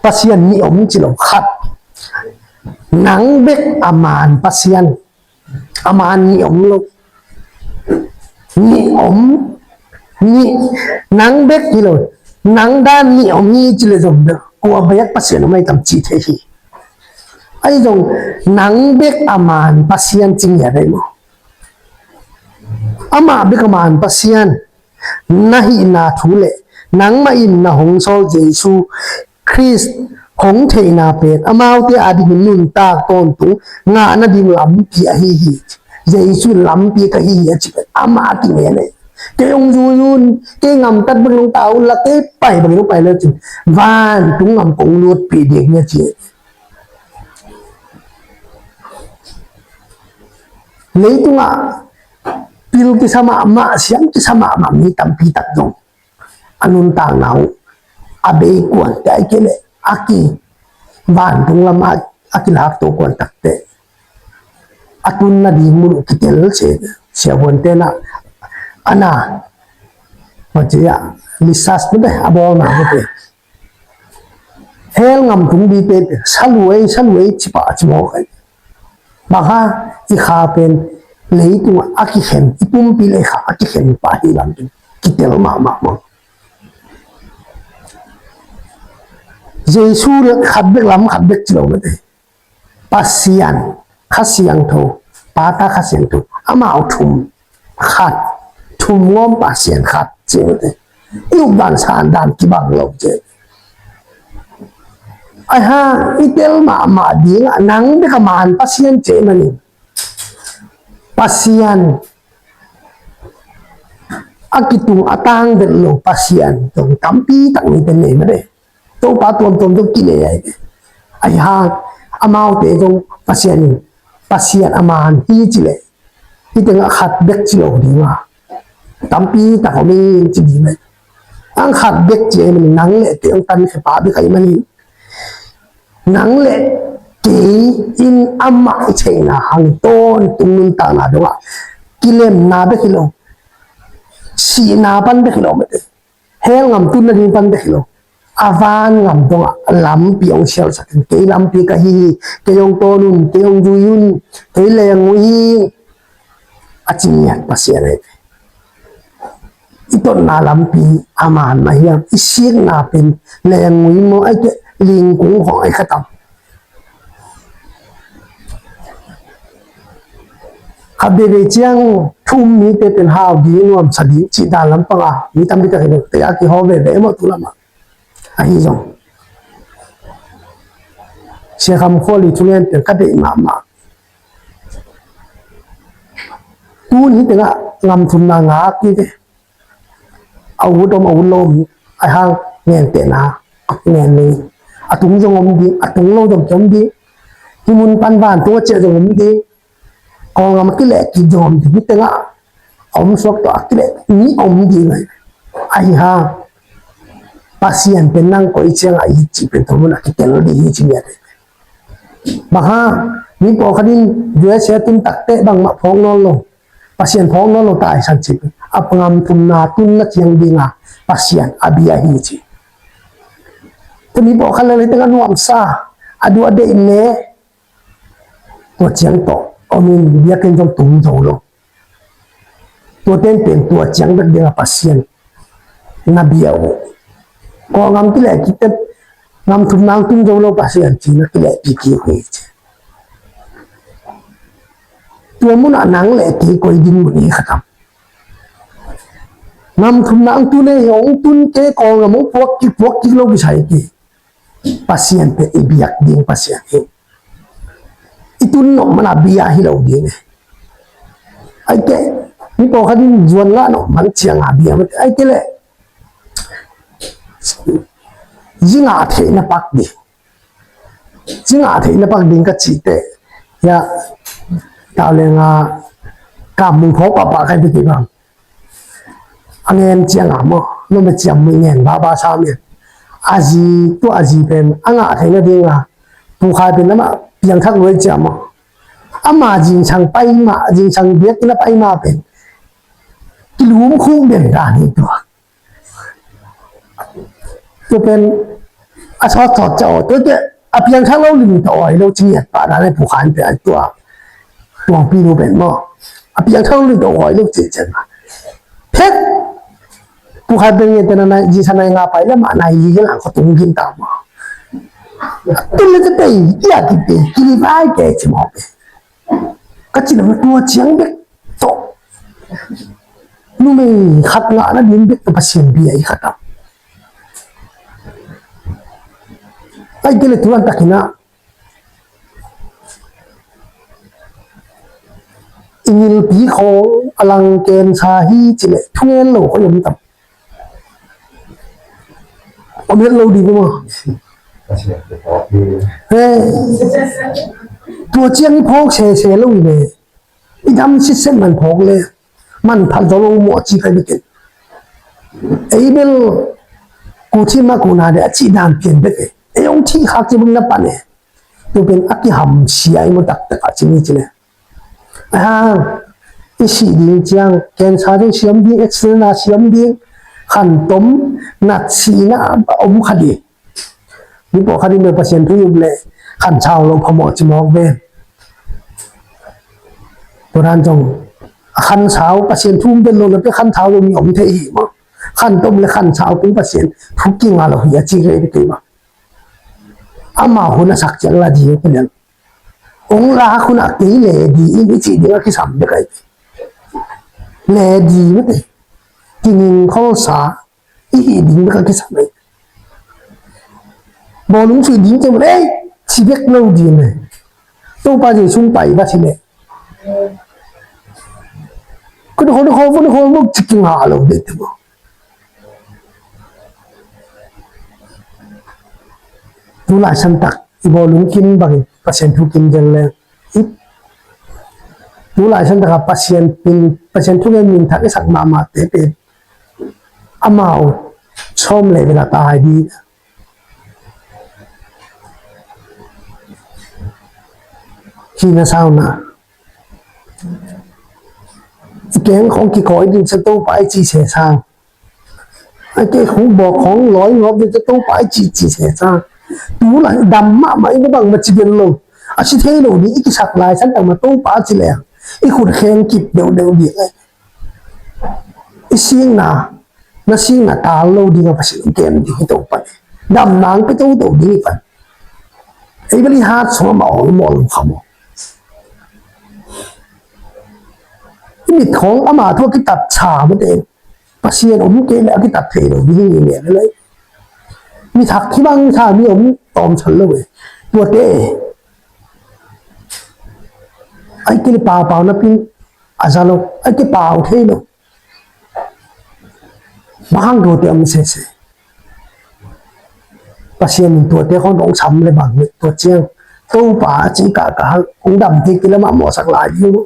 Pasian nih om ci lo khat. Nang bek a maan Pasian. A maan nih om lo. Nih om, nih, nang bek hi lo. Nang dan nih om hi ci le zong bek kua bek Pasian om ai tam ci thei hi. Ahi zong nang bek a maan Pasian ci ngiat ai maw? Amah bek a maan Pasian na hihna thu le Nangmah in na hong sawl Jesu Khrist hong theihna pen amaute adingin nuntak tawntung ngah nading lampi ahi hi. Jesu in lampi ka hi hi a ci pen amah a kingen hi. Kei hong zui un, kei gamtat bangin hong ta un la, kei pai bangin hong pai le cin, vantung gam kong lutpih ding hi a ci. Leitungah pil kisa mahmah, siam kisa mahmah mi tampi tak zong a nuntakna uh a bei kuan te, ahih kei leh a ki vantung lam a, a kilakto kuan tak te, a tun nading mun uh kitel se, siavuan te na, a na, macam ya, lisas ni be, a bawlna ni be. Hell gam tung ding te, sa luai, sa luai, ci pah, ci mawk ai. Bang hang, i kha pen leitungah a kikhen, i pumpi le kha a kikhen pah hi lam pen kitel mahmah maw. Jesu le khat bek lam, khat bek ci lo mate. Pasian, Kha Siangtho, Pa, Ta, Kha Siangtho, amau thum khat, thum ngawm Pasian khat, ci mate. I up dan san dan kibang lo ci. Ai hang, i tel mahmah dingah nang bek a man Pasian ci manin, Pasian a kitung a tang vet lo Pasian zong tampi tak ni te nei mate. Topa tuamtuam zong kinei ai. Ai hang, amaute zong Pasian in, Pasian a man hi ci leh, hih tengah khat bek ci lo ding a, tampi tak om in ci ding mate. Ang khat bek ci ai manin, nang le kei hong tankhia pa bek ai manin, nang le kei in amah i theihna hang tawntung nuntakna dongah kilemna bek hi lo, sihna pan bek hi lo mate. Hell gam tun nading pan bek hi lo, a van gam dongah lampi hong sialsak in, kei lampi ka hi hi, kei hong tawn un, kei hong zui un, kei leng uh hi, a ci ngiat Pasian ahi. I totna lampi a man mah hiam, i sikna pen leng uh hi maw, ai kei leh lingkung khawng ai kha tam. Khat veivei ciang thu um mite pen hau ding, nuamsa ding cih dan lampang a mi tampi tak in te a kihawl veve maw tu lamah. Ahi zong Sia Kham Khual i thungen pen ka deih mahmah. Tun hih tengah gam thumna ngak ni te. A ut om, a ut lo om, ai hang, ngen tehna ngen ni. A tung zong om ding, a tung lo zong ki om ding. Hih mun pan vantung a ciah zong om ding. Kawlgam a kileh kik zong om ding. Hih tengah a om suak tawh a kileh ni om ding ai. Ai hang, Pasian pen nang koi ciangah i cih pen tua mun a kitel ding hi ci ngiat. Bang hang, mi pawlkhat in U S A tun tak teh bangmah phawk nawn lo. Pasian phawk nawn lo ta ai san cih. A gam thumna tunna ciang dinga Pasian a bia hi ci. Tua mi pawlkhat le leiteng a nuamsa, a duh a deih ne, tua ciang tawh om in biakinn zong tung zo lo. Tua tenpen tua ciang bek dinga Pasian na bia uh. Kawlgam kileh kik teh, gam thumna ang tun zo lo Pasian ci na kilehpih kik uh hi ci. Tua munah nang le kei koi ding mun hi kha tam. Gam thumna ang tun ei, hong tun kei, Kawlgam hong puak kik, puak kik lo kisai kei. Pasian pen i biak ding Pasian hi. I tun nop mana bia hi lo ding e. Ai kei leh, mi pawlkhat in zuan ngah nop man cianga bia mate. Ai kei leh, zi ngah theihna pak ding. Zi ngah theihna pak ding ka cih teh, ya, tau lenga kam mung phawk pahpah kai bik hi bang. A ngen cianga maw, nome ciam mui ngen baba sa mia. A zi, tua a zi pen a ngah theihna dinga Pu Khai pen amah piangthak luai ciam maw. Ama zingsang pai mah, zingsang biakinn a pai mah pen kilum khuk den dan hi tua. Tua pen a sawtsawt ciah aw, tua teh a piangthak lo lim tawh aw hi lo ci ngiat pah dan hi. Pu Khai pen a tua tuangpi nu pen maw, a piangthak lo lim tawh aw hi lo ci ciang a, phet Pu Khai pen ngiat pen a nai, zingsang nai nga pai le mah nai li kilang khuatung gin ta maw. Tun le teh pei ia kipei kili vai kei ci maw pei. Ka cih lam tua ciang bek tawh numei khat ngah nading bek tawh Pasian bia i kha tam. Ai kei le tu lantak hi na. I ngilpi khawng a lang cancer hi ci le thungen lo khawng om tam. Om het lo ding maw. He. Tua ciang i phawk sese lo hi le. I dam sitset man phawk le man phat zaw lo maw ci kai bek in. Ei bel ku thim a ku na de a cih dan pian bek e. Ei hong thih khak ci bek na pan e. Tu pen a kiham sia i maw taktak a ci ni ci le. Ahang i sih ding ciang cancer ding siam ding, accident a siam ding, khantom, nat sihna a om kha ding. Mi pawlkhat in bel Pasian thu i up leh khansau lo phamawh ci mawk ven. Tua dan zong a khansau Pasian thu um ven lo le pia khansau lo mi om thei hi maw. Khantom le khansau tung Pasian thu kinga lo hi a ci rei kei maw. Amau hun a sak ciang la ding kei liang. Ong la hun a kei le di in i ci ding a kisam bek ai. Le di mate. Kinging kholsa i hih ding bek a kisam ei. Bawlung sui ding ciang ei ci bek lo ding ei. Topa Jesu pai va si le. Kun hol hol kun hol muk ci kinga lo ding te bo. Tu lai santak i bawlung kim bangin Pasian thu kim zel leng. Tu lai santak a Pasian pin Pasian thu gen min thak i sak mahmah te pen amau sawm le vela tai di. Hina sauna i keng khong kikawi din sa Topa i ci se sang. A kei khong bawk khong lawi ngawp din sa Topa i ci ci se sang. Tu lai dam mahmah i na bang ma ci den lo. A si thei lo di i kisak lai santak ma Topa ci leng i khut kheng kip deuhdeuh di. I sikna na sikna tal lo ding a Pasian kem ding hi to pan. Dam nang pe to to ding hi pan. Ei bel i hat sung a ma ong maw lo kha maw. I mit khong ama thu a kitat sa mate. Pasian om kei le a kitat thei lo ding hi nge le. Mi thak hi bang sa mi om tawm chal lo e. Tuate ai kei le pau pau na pin a za lo ai kei pau thei lo. Bang hang tuate om sese. Pasian in tuate khong dong sam le bang tua ciang Topa a ci kaka hang hong dam thei kila mah mawhsak lai ding.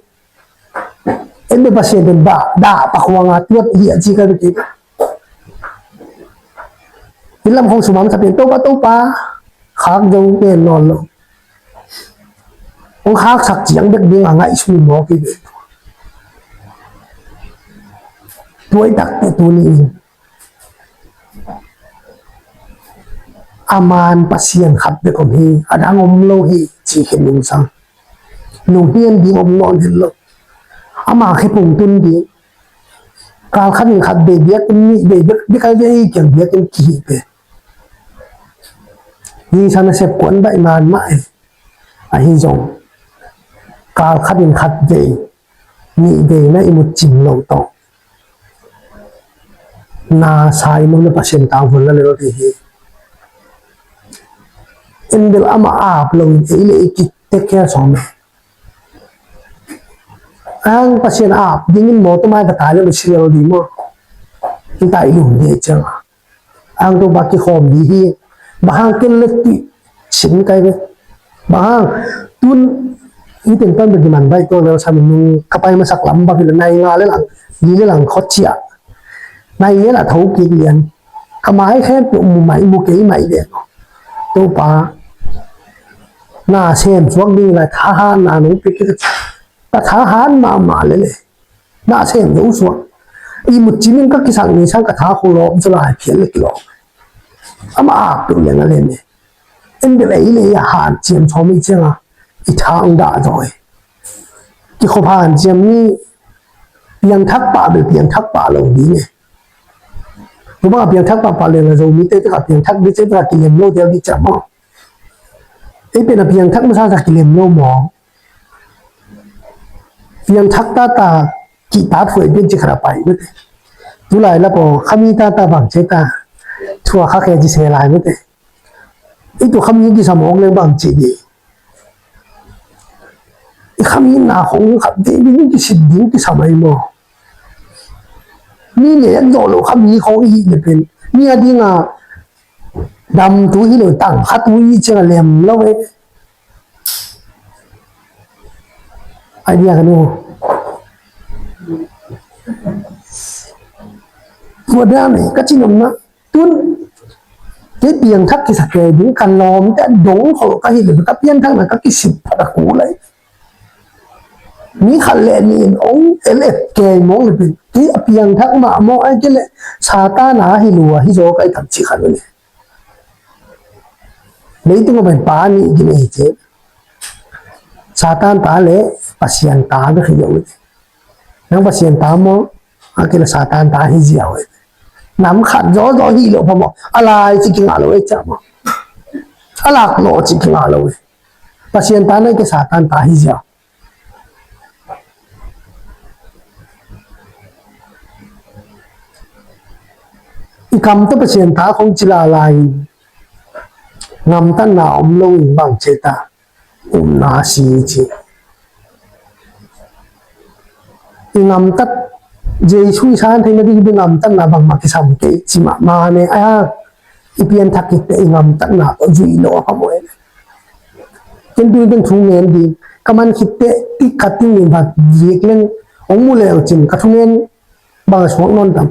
En be Pasian pen ba da pa khuanga tuat hi a ci ka bek hi. Lam khong sumam sa pen Topa Topa khak zo pen nawn lo. Hong khaksak ciang bek ding a ngaihsun mawk hi ve. Tuai takte tuni in a man Pasian khat bek om hi, a dang om lo hi ci khin nung sang. Nung hian ding om nawn hi lo. Ama khe pung tun ding. Kal khat in khat bei biak in nih bei bek bek a vei kiang biak in kihi pe. Zingsang nasep kuan baih man mah e. Ahi zong kal khat in khat vei nih vei na i mut cim lo tawh na sa i mut na Pasian tangvun na lel ding hi. En bel amah ap lo in ei le ei ki tek khia sawm e. Ang Pasian ap dingin mawtaw mai ka tai le lo si lel ding maw? Hita i lum ding ciang a Ang Topa kikhawm ding hi. Bang hang ken le ti sin kai ve. Bang hang tun i ten pan bagi man bai to le sa min nung ka pai masak lam bagi le nai nga le lang ni le lang khot cia. Nai le la tho ki lian. Ka mai khen tu mu mai mu kei mai ve. Topa na sem suak ding la tha ha na nung pi ki ta tha han ma ma le le. Na sem zo suak. I mut cimin ka kisang ni sang ka tha khong lawm cu lai phial le kilawm. Amah ak tu lian a lian e. En bel ei le ei a han ciam sawm i ciang a i tha ang dah zaw e. Kikhop han ciam ni piangthak pah bel piangthak pah lo ding e. Tubang a piangthak pah pah lian a Zomi te tak a piangthak di te tak a kilem lo tel di ciam maw. Ei pen a piangthak masa tak kilem lo maw. Piangthak tata kihta thuai pian ci khara pai mate. Tulai la paw khami tata bang ce ta thua kha khe ci se lai mate. I tu khami kisam awk leng bang ci ding. I khami na khong khat ding ding kisit ding kisam ai maw? Mi ne an zawh lo khami khong i hih le pen mi a dinga damtu hi lo, tang khatu i ciang a lem lo e. Idea ka nu. Tua dan e ka ci nopna. Tun kei piangthak kisa kei ding ka lawmte a dong khol ka hih le ka piangthakna ka kisip phat a ku lai. Mi khat le nih in ong el et kei mawng le pen kei a piangthak mah mawng ai kei le Satan a hi lua hi zaw ka i tam ci khat uh le. Leitung a pen pa nih ding a hi ce. Satan ta le Pasian ta bek hi lo hi. Nang Pasian ta maw, a kei le Satan ta hi ziau hi. Nam khat zawzaw hi lo pha maw, a lai ci kingah lo hi cia maw. A lak lo ci kingah lo hi. Pasian ta nai kei Satan ta hi ziau. I kam tawh Pasian ta khong ci lalai in ngamtatna om lo in bang ce ta. Upna a si ci. I ngamtat Jesu i san theihna ding i ngamtatna bangmah kisam kei ci mahmah ne a, i pianthak khit teh i ngamtatna tawh zuih lo a phamawh e. Ken tu ken thu ngen ding ka man khit teh i khat ding in vat vik leng hong mu leu cin ka thu ngen bang a suak nawn tam.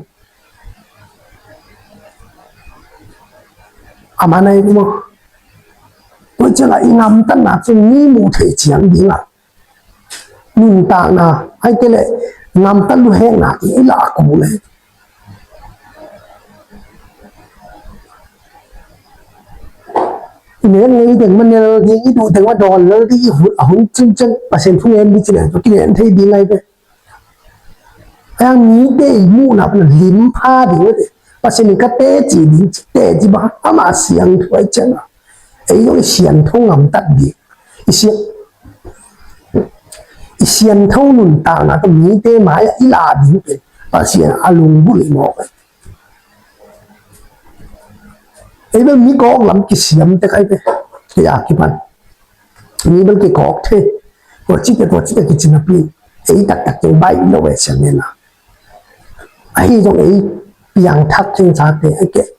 A man ai maw. Tua ciangah i ngamtatna cu mi muh theih ciang dingah nuntakna ai kei leh ngamtat luhekna i lah a kul e. I nek ngei teng mah nel ding, i duh teng mah dawn lel ding, i hun a hun cincin Pasian thu ngen ding ci leng tua kingen thei ding ai ve. Ayang mite i muhna pana lim pha ding ute. Pasian in ka teci ding ci teci bang amah siangtho ai cianga ei zong i siangtho ngamtat ding. I siang i siangtho nuntakna ka mite mai-ah i la ding pen Pasian a lungbulh i mawk ai. Ei bel mi kawk lam kisiam tek ai ve. Kei a kipan mi bel kei kawk thei. Tua ci kei tua ci kei kici napi ei taktak kei baih lo ve siam nena. Ahi zong ei piangthak khin sate ai kei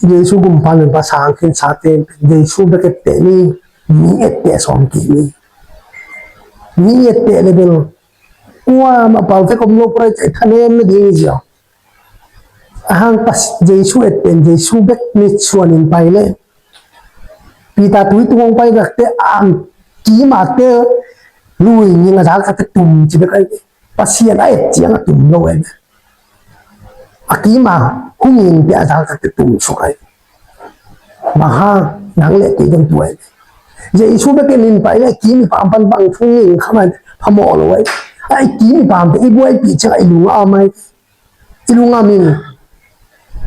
Jesu gumpa nunpa sang khin sate Jesu bek etteh ni. Mi etteh sawm kei ni. Mi etteh le bel kuamah pau tek om lo pura i cai thanem na ding i ziau. Ahang pas Jesu et pen Jesu bek mitsuan in pai le Peter tui tung hong pai takte a kima te lui ning a zak takte tum ci bek ai. Pasian a et ciang a tum lo ai. A kima hung in te a zak takte tum suk ai. Bang hang nang le kei dong tu ai. Jesu bek in pai le kimi pam pan bang thung ning khamai phamawh lo ai. Ai kimi pam te i buai pi ciang ai lung a mai. I lungam in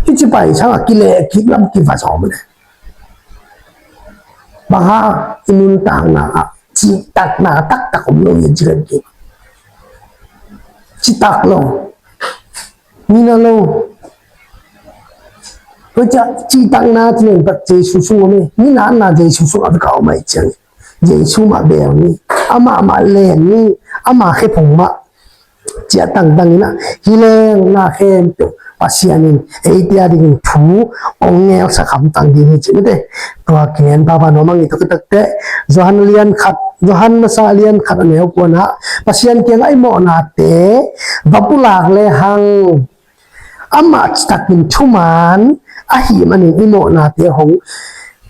i ci pai sangah kileh kik lam kiva sawm le. Bang hang i nuntakna ah cihtakna taktak om lo in ci kan kik. Citak lo. Mina lo. Tua ciah cihtakna ci len pat Jesu sung om e. Minatna Jesu sung a beka om ai ciang. Jesu mah bel ni. Amah mah len ni. Amah khephung mah ciah tangtang inah hi leng na khempeuh Pasian in eite a dingin thu hong ngelsak hamtang ding hi ci mate. Tua kingen papa nuam ang i tok i takte Johan lian khat, Johan masa lian khat a neu kuanah Pasian kiangah i mawhnate va pulak lehang amah citakin thuman ahih manin i mawhnate hong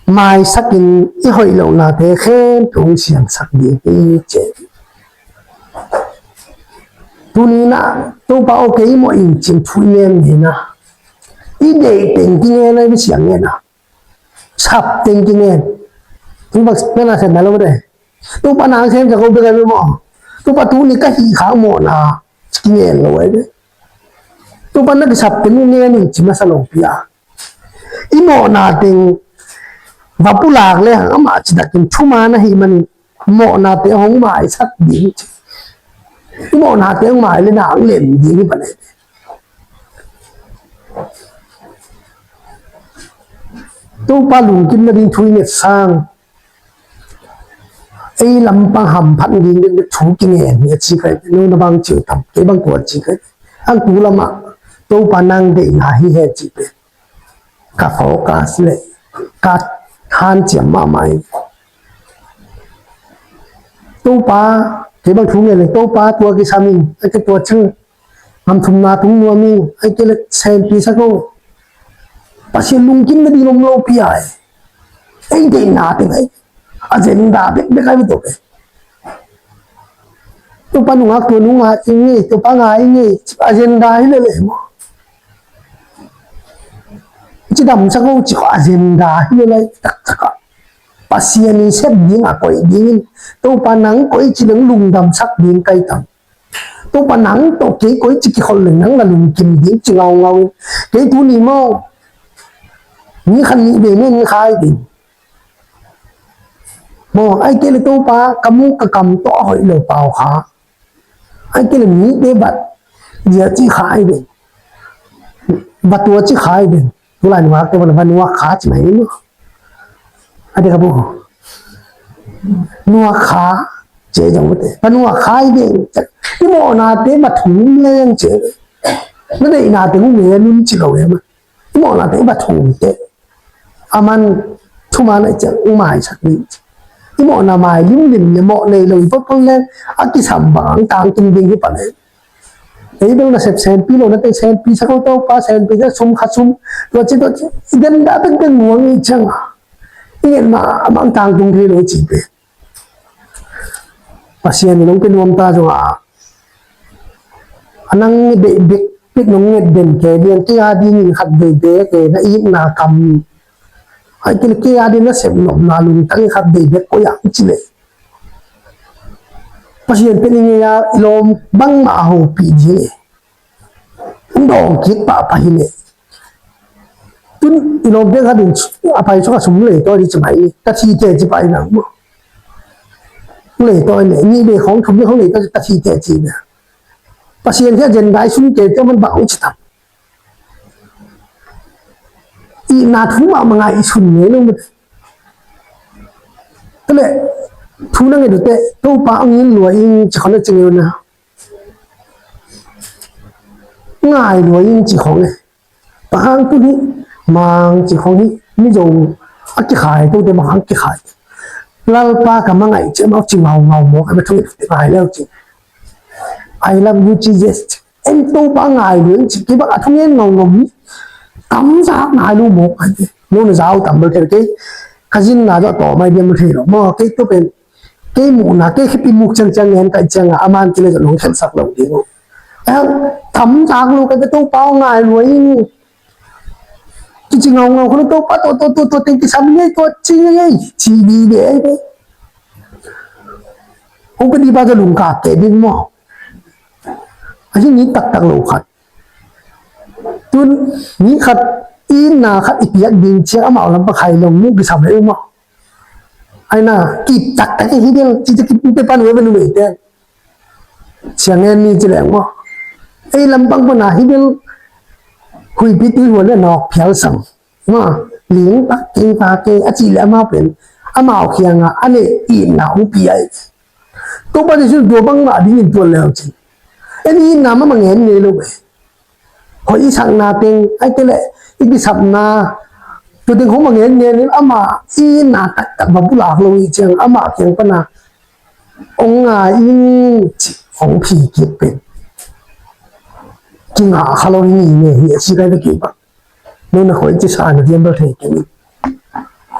maisakin i hoih lohnate khempeuh hong siangsak ding hi ci. Tuninah Topa aw kei mawh in cin thu i ngen ngenah i deih teng kingen a i siang ngenah sap teng kingen. Tupa nana khen na lo de. Tupa nang khen ka ko bek a maw. Tupa tuni ka hih khak mawhna kingen lo ai de. Tupa na kisap teng ngen in ci masa lo pia. I mawhna teng va pulak lehang amah citakin thuman ahih manin mawhnate hong maisak ding ci. I mawhnate hong mai le na hong lem ding hi pan ai. Topa lungkim nading thu i nget sang, ei lampang hamphat ding ding thu kingen hi a ci kai, no na bang ci uh tam, kei bang kua ci kai. Ang tu lamah Topa nang deihna hi he ci pen ka focus le ka hanciam mahmah hi. Topa, kei bang thu ngen le, Topa tua kisam in, a ke tua cang, ngam thumna tung nuam in, ai kei le senpi sak o. Pasian lungkim nading om lo pi ai. Ei deihna teng ai. Agenda bekbek ai betok ai. Topa nungak tua nungak ing ei, Topa ngai ing ei, agenda hi lele maw. Ci damsak o ci ko agenda hi lele taktak a. Pasian in sep ding a koih ding in, Topa nang koih ci ding lungdamsak ding kai tam. Topa nang tawh kei koici kikhol leng nang na lungkim ding ci ngaungau in. Kei tuni maw, ni khan nih vei nen khai ding. Maw, ai kei le Topa ka mu ka kam tawh a hoih lo pau kha. Ai kei le mite bat dia ci khai ding. Bat tua ci khai ding. Tulai nuak te va nuak kha ci mai ni maw. A dek a bu nuak kha ce zong mate va nuak kha i dek. I mawhnate va thum leng ce. Na deihnate mu me nun ci lo e ma. I mawhnate va thum te. A man thuma na ciang u maisak ni. I mawhna mai limlim le mawh nei lo i vot leng a kisam bang tangtung ding hi pa leng. Ei bel nasep senpi lo na teng senpi sak lo Topa senpi sak sum kha sum. Tua ci tua ci i den dah teng teng muang i ciang a i ngen ma a mang tangtung thei lo ci pe. Pasian in hong pe nuam ta zong a a nang nget bek bek nong nget den ke lian kei a dingin khat vei bek e na itna kam. Ai kei le kei a ding nasep nopna lungtang i khat vei bek koih a ci le. Pasian pen i ngei a i lawm bangmah a hopih ding e. Hong dawng kik pahpah hi le. Tun i lawmte khat in a pai suk a sum lei tawi ding ci mai hi. Ka thi te ci pai nang maw. Lei tawi le ni bei khawng thum ni khawng lei tawi ka thi te ci na. Pasian hi agenda i sum te te man bang ci tam. I na thu mahmah ngai i sun ngei lo mate. Tale thu na ngai dute Topa ang in lua in ci khawng na ci ngei na. Ngai lua in ci khawng e. Bang hang tu hi mang ci khawng hi. Mizo a kikhai tu te bang hang kikhai. Lalpa ka mangaih ci mau ci ngau ngau mawk a ma thu ngai leu ci. I love you Jesus. En Topa ngai lua in ci kei bang a thu ngen ngau ngau mi. Tam zak ngai lu mawk a te. No na zau tam bal thei kei. Ka zin na zau tawh mai diam bal thei lo maw kei tu pen. Kei muhna kei khipi muk ciangciang ngen kaih cianga a man kile zong hong khelsak lo ding uh. Ai hang tam tak lo kai ka Topa aw ngai lua ing. Kici ngaungau khun Topa tua tua tua tua teng kisam ngei tua ci ngei ci di de ai de. Hong ka di ba ka lungkap te ding maw. A hi ni taktak lo khat. Tun ni khat i na khat i piak ding ciang amau lam pa khai lo mu kisam le maw. Ai na kip taktak hi ding ci ci kip te pan we ba numei te. Siang ngen ni ci leng maw. Ei lampang pana hi bel huipi tui huan le nawk phial sam. Maw ling pak keng pa ke a ci le amau pen amau khianga a nei itna hong pi ai. Topa Jesu tua bangmah dingin tuan le hong ci. Ei itna mah ma ngen ngei lo e. Hoih i sakna teng ai te le i kisapna tua teng hong ma ngen ngen in amah itna taktak ma bulak lo i ciang amah kiang pana hong ngai in ci hong phi kik pen kingah kha lo hi ni hi a si kai ve kik bang. No na khoi ci sa na diam bel thei kei.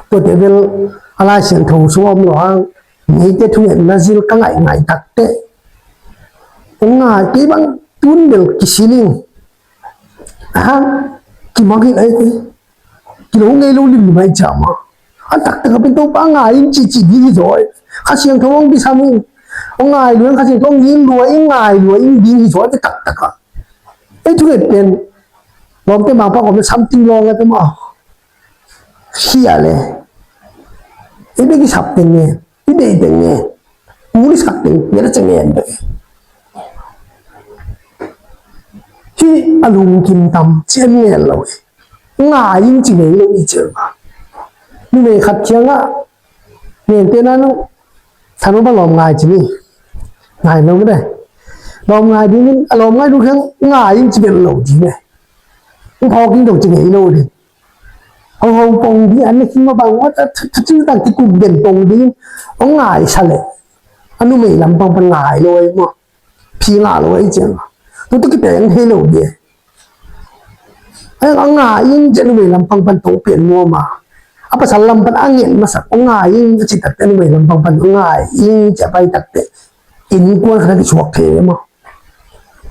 Tua te bel a Lai Siangtho sung om lo hang neite thungetna zil ka ngaih ngaih takte. Hong ngai kei bang tun bel kisining. Aha, kimang hi ai kei. Kilo ngei lo lim lim ai ciama. A taktak a pen Topa ngai in ci ci ding hi zaw. Kha Siangtho hong kisam in. Hong ngai lua in Kha Siangtho hong in lua in ngai lua in ding hi zaw a taktak a. Ei thunget pen lawmte mangpa kawm le samting lawng a te maw. Khia le. Ei bek i sap teng nge. I deih teng nge. Kul i sak teng nge la ceng nge an bek. Hi a lungkim tam ci an nge lo. Ngai in ci ngei lo i ci ma. numei khat kiangah, nente na nu, tha nu bang lawm ngai ci ni. Ngai lo mah de. Lawm ngai dingin, a lawm ngai ding kiang ngai in ci bel lo ding e. Hong phawk ding dong ci ngei lo ding. Hong hong pong ding, an na khin mah bang, wa ta, ta, ta, ta, ta, ti kuk den pong ding. Hong ngai sa leh, a numei lampang pan ngai lo ei maw. Phi ngah lo ei ciang. Tu tu kipeng thei lo ding e. Ai, a ngai in ci a numei lampang pan tong pian maw ma. A pasal lam pan a ngen masak, hong ngai in ci tak teh a numei lampang pan hong ngai in ci a pai tak teh. Innkuan khat a kisuak thei ei maw.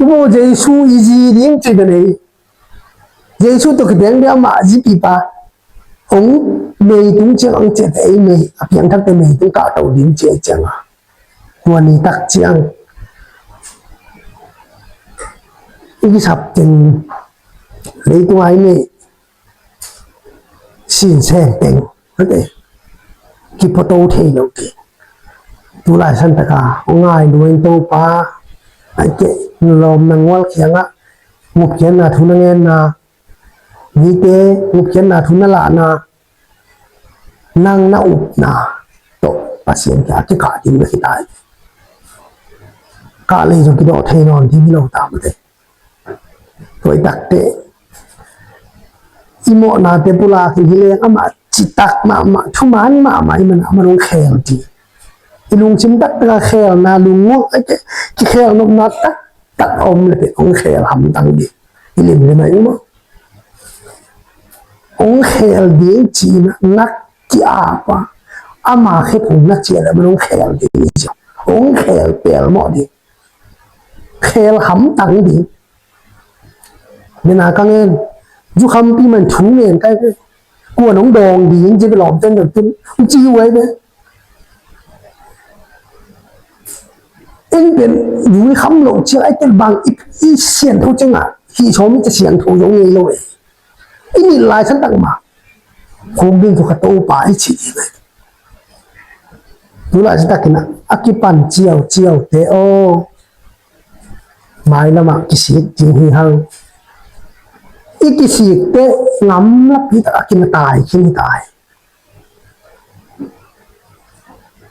Ubo Jesu i zi ding ci bel ei. Jesu tawh kibeng ding amah zipipa. Hong mei tung ciang hong ciah teh ei mei, a piangthak teh mei tung kahto ding ci ei ciang a. Tua ni tak ciang. I kisap teng. Leitung a i mei. Sin sen teng. Ok. Kipato thei lo teng. Tu lai san taka, hong ngai lua in Topa, ai ke, lawm na ngual kiangah, ngupkhiatna thu na ngenna, mite ngupkhiatna thu na lahna, nang na upna tawh Pasian kiang a kikah ding na hi ta hi. Kah lei zong kidawh thei nawn ding hi lo ta mate. Tua i tak teh i mawhnate pulak in hi leng amah citak mahmah, thuman mahmah i man a, amah hong khel ding. I lungsim taktak a khelna, lungngulh a kikhelnopna taktak a om leh pen hong khel hamtang ding. I limlim a i maw. Hong khel ding cihna nak ki-ap a, ama khephung na ciah leh amah hong khel ding ci. Hong khel pelmawh ding. Khel hamtang ding. Nena ka ngen, zukhampi man thu ngen kai ve. Kuan hong dawng ding ci ve lawm ten dawng tun. Hong ci uh ai ve. Eng pen zui kham lo ciang ai tel bang i, i sian tho ciang a. Hi sawm i sian tho zo ngei lo e. I nilh lai san tak mah. Khuk ding thu kha Topa i ci ding ai. Tu lai san takin a kipan ciauciau te aw. Mailamah kisik ding hi hang. I kisik te ngamlap hi tak a kina tai khin hi tai.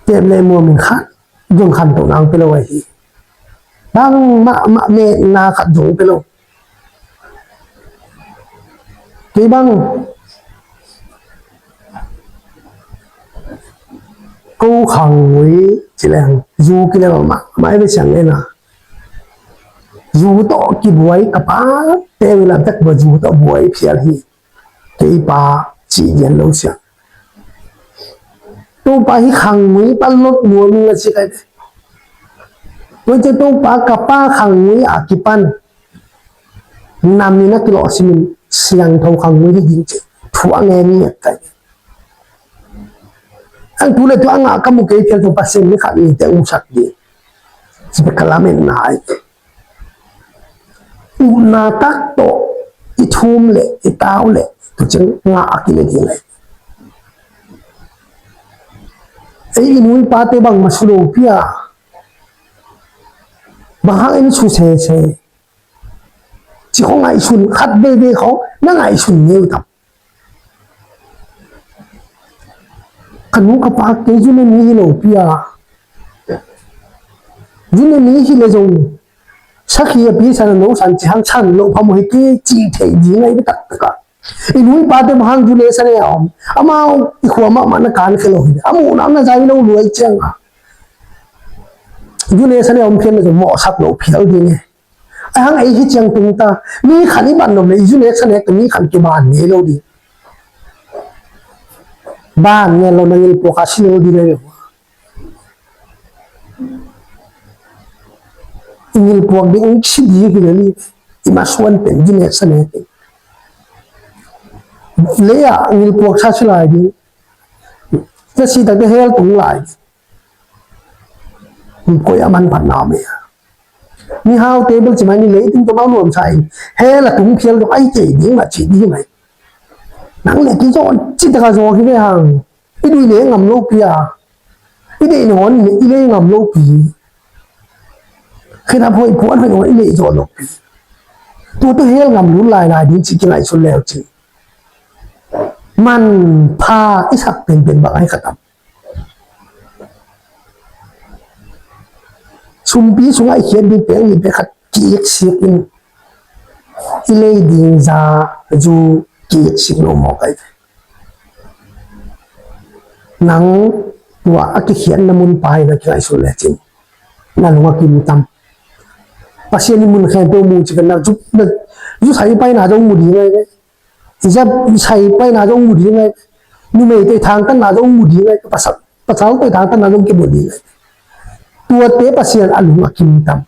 Tep le muam in khat zong khantoh nang pe lo ahi. Bangmah mah metna khat zong pe lo. Kei bang ko khang ngui ci leng zu kilel mah mah i ve siang nena. Zu tawh kibuai ka pa te wi lam tak bua zu tawh buai phial hi. Kei pa ci dian lo siang. Topa hi khang ngui pan lot nuam ing a ci kai te. Tua ciang Topa ka pa khang ngui a kipan nam in a kilawh simin siangtho khang ngui hi ding ci thu a ngen ngiat kai. Ang tu le tu a ngah ka mu kei phial tu Pasian mi khat ni te um sak ding. Ci pe ka lametna ai. Upna tak tawh i thum le i tau le tu ciang ngah a kile ding ai. Ei i nu i pate bangmah su lo pia. Bang hang in su sese. Ci khong ngaihsun khat veve khong na ngaihsun ngeu tam. Ka nu ka pa kei zu ne mi hi lo pia. Zu ne mi hi le zong sakhi a pi san a no san ci hang san lo pha mo hi kei ci thei ding ai taktak a. I nu i pate bang hang zu ne sa ne a om. Amau i khua mahmah na kan khe lo hi. A muhna na zai lo luai ciang a. Zu ne sa ne a om phial le zong mawhsak lo phial ding e. A hang ei hi ciang tung ta. Mi khan i ban nop le i zu nek sa nek ta mi khan kiban ngei lo ding. Ban ngei lo na ngilpuak a si lo ding le. I ngilpuak ding ung si ding hi le ni. I ma suan pen zu nek sa nek. Le a ngilpuak sa si lai ding. Na si tak te hell tung lai ding. Koi a manphatna om e. Mihau table ci mai ni leitung tawh bang nuam sa in hell a tung phial dong ai kei ding mah ci ding mai. Nang le kei zaw ci taka zaw hi ve hang. I dui le ngam lo pi a. I deih nangawn i lei ngam lo pi. Khin a phuai phuan hoi nangawn i lei zaw lo pi. Tua tawh hell ngam lut lailai ding ci kingaihsun leu ci. manpha i sak penpen bang ai khatam. Sumpi sungah i khiat ding peng mi pek khat kiiksik in i lei ding za zu kiiksik lo mawk ai. Nang tua a kikhiatna mun pai na kingaihsun lecin na lung a kim tam. Pasian in mun khempeuh mu ci ven na zu, na zu sai pai na zong mu ding ai ve. Zep sai pai na zong mu ding ai. Numei tei thangtan na zong mu ding ai. Pasal, pasal tei thangtan na zong kimu ding ai. Tuate Pasian a lung a kim tam.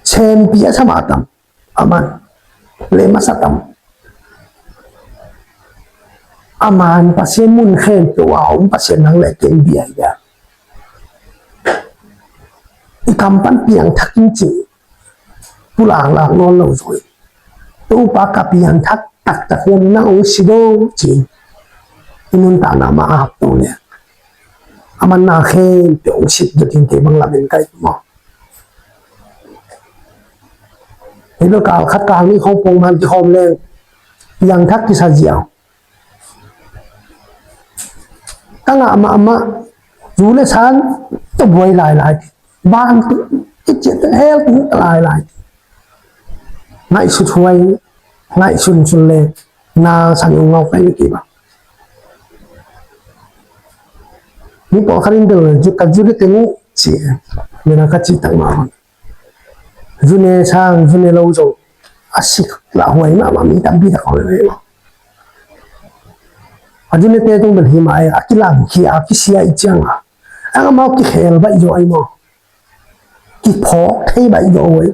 Sempi a sama tam. Aman le masa tam. Aman Pasian mun khempeuh a om Pasian nang le keng bia hi a. I kam pan piangthak in ci. Pulanglak nawn lo zui. Topa ka piangthak taktak hiam nang ong si do ci. I nuntakna mah a hak to le. Aman na khempeuh ong sit ding kei bang lamen kai maw. Hei bel kal khat kal nih khawng pongman kikhawm leng piangthak kisa ziau. Ka ngah mahmah zu le san tawh buai lailai. Van tu i ciat hel tu lailai. Ngaihsut huai ngaihsun sun le na sang ung ngau kai ni kei bang. Ni pawlkhat in bel zu ka zu le teng uh ci. Mina ka ci tak mah. Zu ne sang zu ne lo zong a sik lah huai mahmah mi tampi tak om ve. A zu ne te tung bel hi mah e, a kilam khia a kisia i ciang a ang amau kikhel baih zaw ai maw. Kiphawk thei baih zaw ai.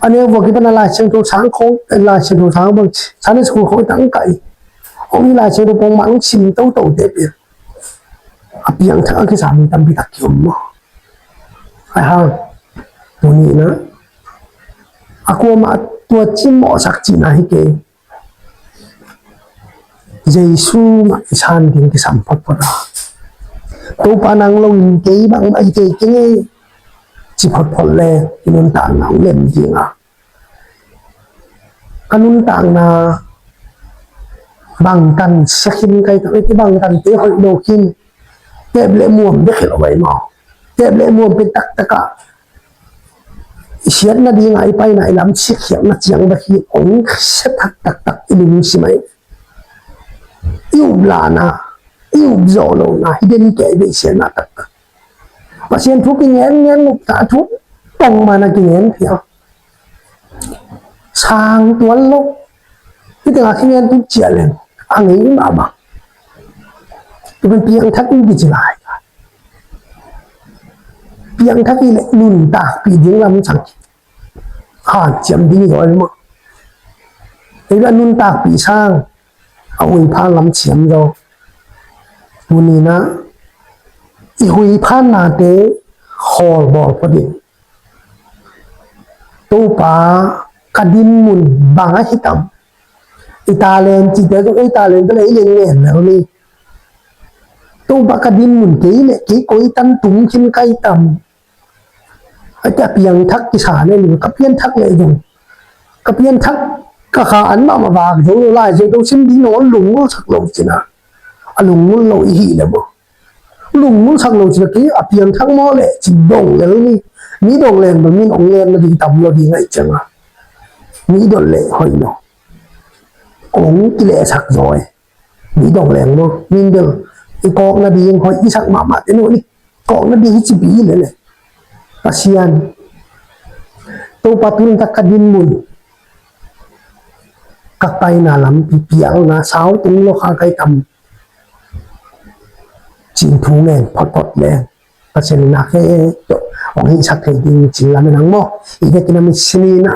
A neu vua kipan a Lai Siangtho sang khawng, Lai Siangtho sang bang Sunday school khawng i tang kai. Ong i Lai Siangtho pawng mah ong sim toto te pi. A piangthak a kisa mi tampi tak kiom maw. Ai hang. Tuni na. A kuamah tua cimawhsak cihna hi kei. Jesu mah i san ding kisam photphot a. Topa nang lo in kei bang mah i kei kei. Ci photphot le i nuntakna ong lem ding a. Ka nuntakna bangtan sia khin kai tak i bangtan te hoih lo khin. Tep le muam bek hi lo ai maw. Tep le muam pen taktak a i siatna ding a i paina i lam sikkhiatna ciang bek hi ong sia thak taktak i lungsim ai. I up lahna i up zawh lohna hi den kei bek i siatna taktak. Pasian thu kingen ngen upna thu pongman a kingen phial. Sang tuan lo. Hi tengah kingen tu ciah leng a ngei mahmah. Tu pen piangthak in kici lai. Piangthak i le nuntakpih ding lam sang hanciam ding i zaw i mah. Ei bia nuntakpih sang a huiphan lam siam zaw. Tuni na i huiphan nate khawlbawl phot in. Topa ka dinmun bang ahi tam. I talent cite zong ei talent bel ei le ngen lel ni. Topa ka dinmun kei le kei koi tan tum khin kai tam. Aite a piangthak kisa le ning ka pianthak le zong ka pianthak ka kha an mahmah vak zong lo lai zong sim ding nawn lungngulsak lo cina. A lungngul lo i hih le maw. Lungngulsak lo cina kei a piangthak maw le ci dong lel ni. Mi dong leng bel min ong ngen na ding tam lo ding ahi cianga. Mi dong le hoih lo. Ong kilehsak zaw e. Mi dong leng maw. Min bel i kawk na ding hoih i sak mahmah te no ni. Kawk na ding hi ci pi le le. Pasian. Topa tun tak ka dinmun. Ka paina lampi pialna sau tung lo kha kai tam. Cin thu ngen photphot le. Pasian in a khe tawh hong hihsak thei ding cin lam in ang maw. I vekin a mi sini na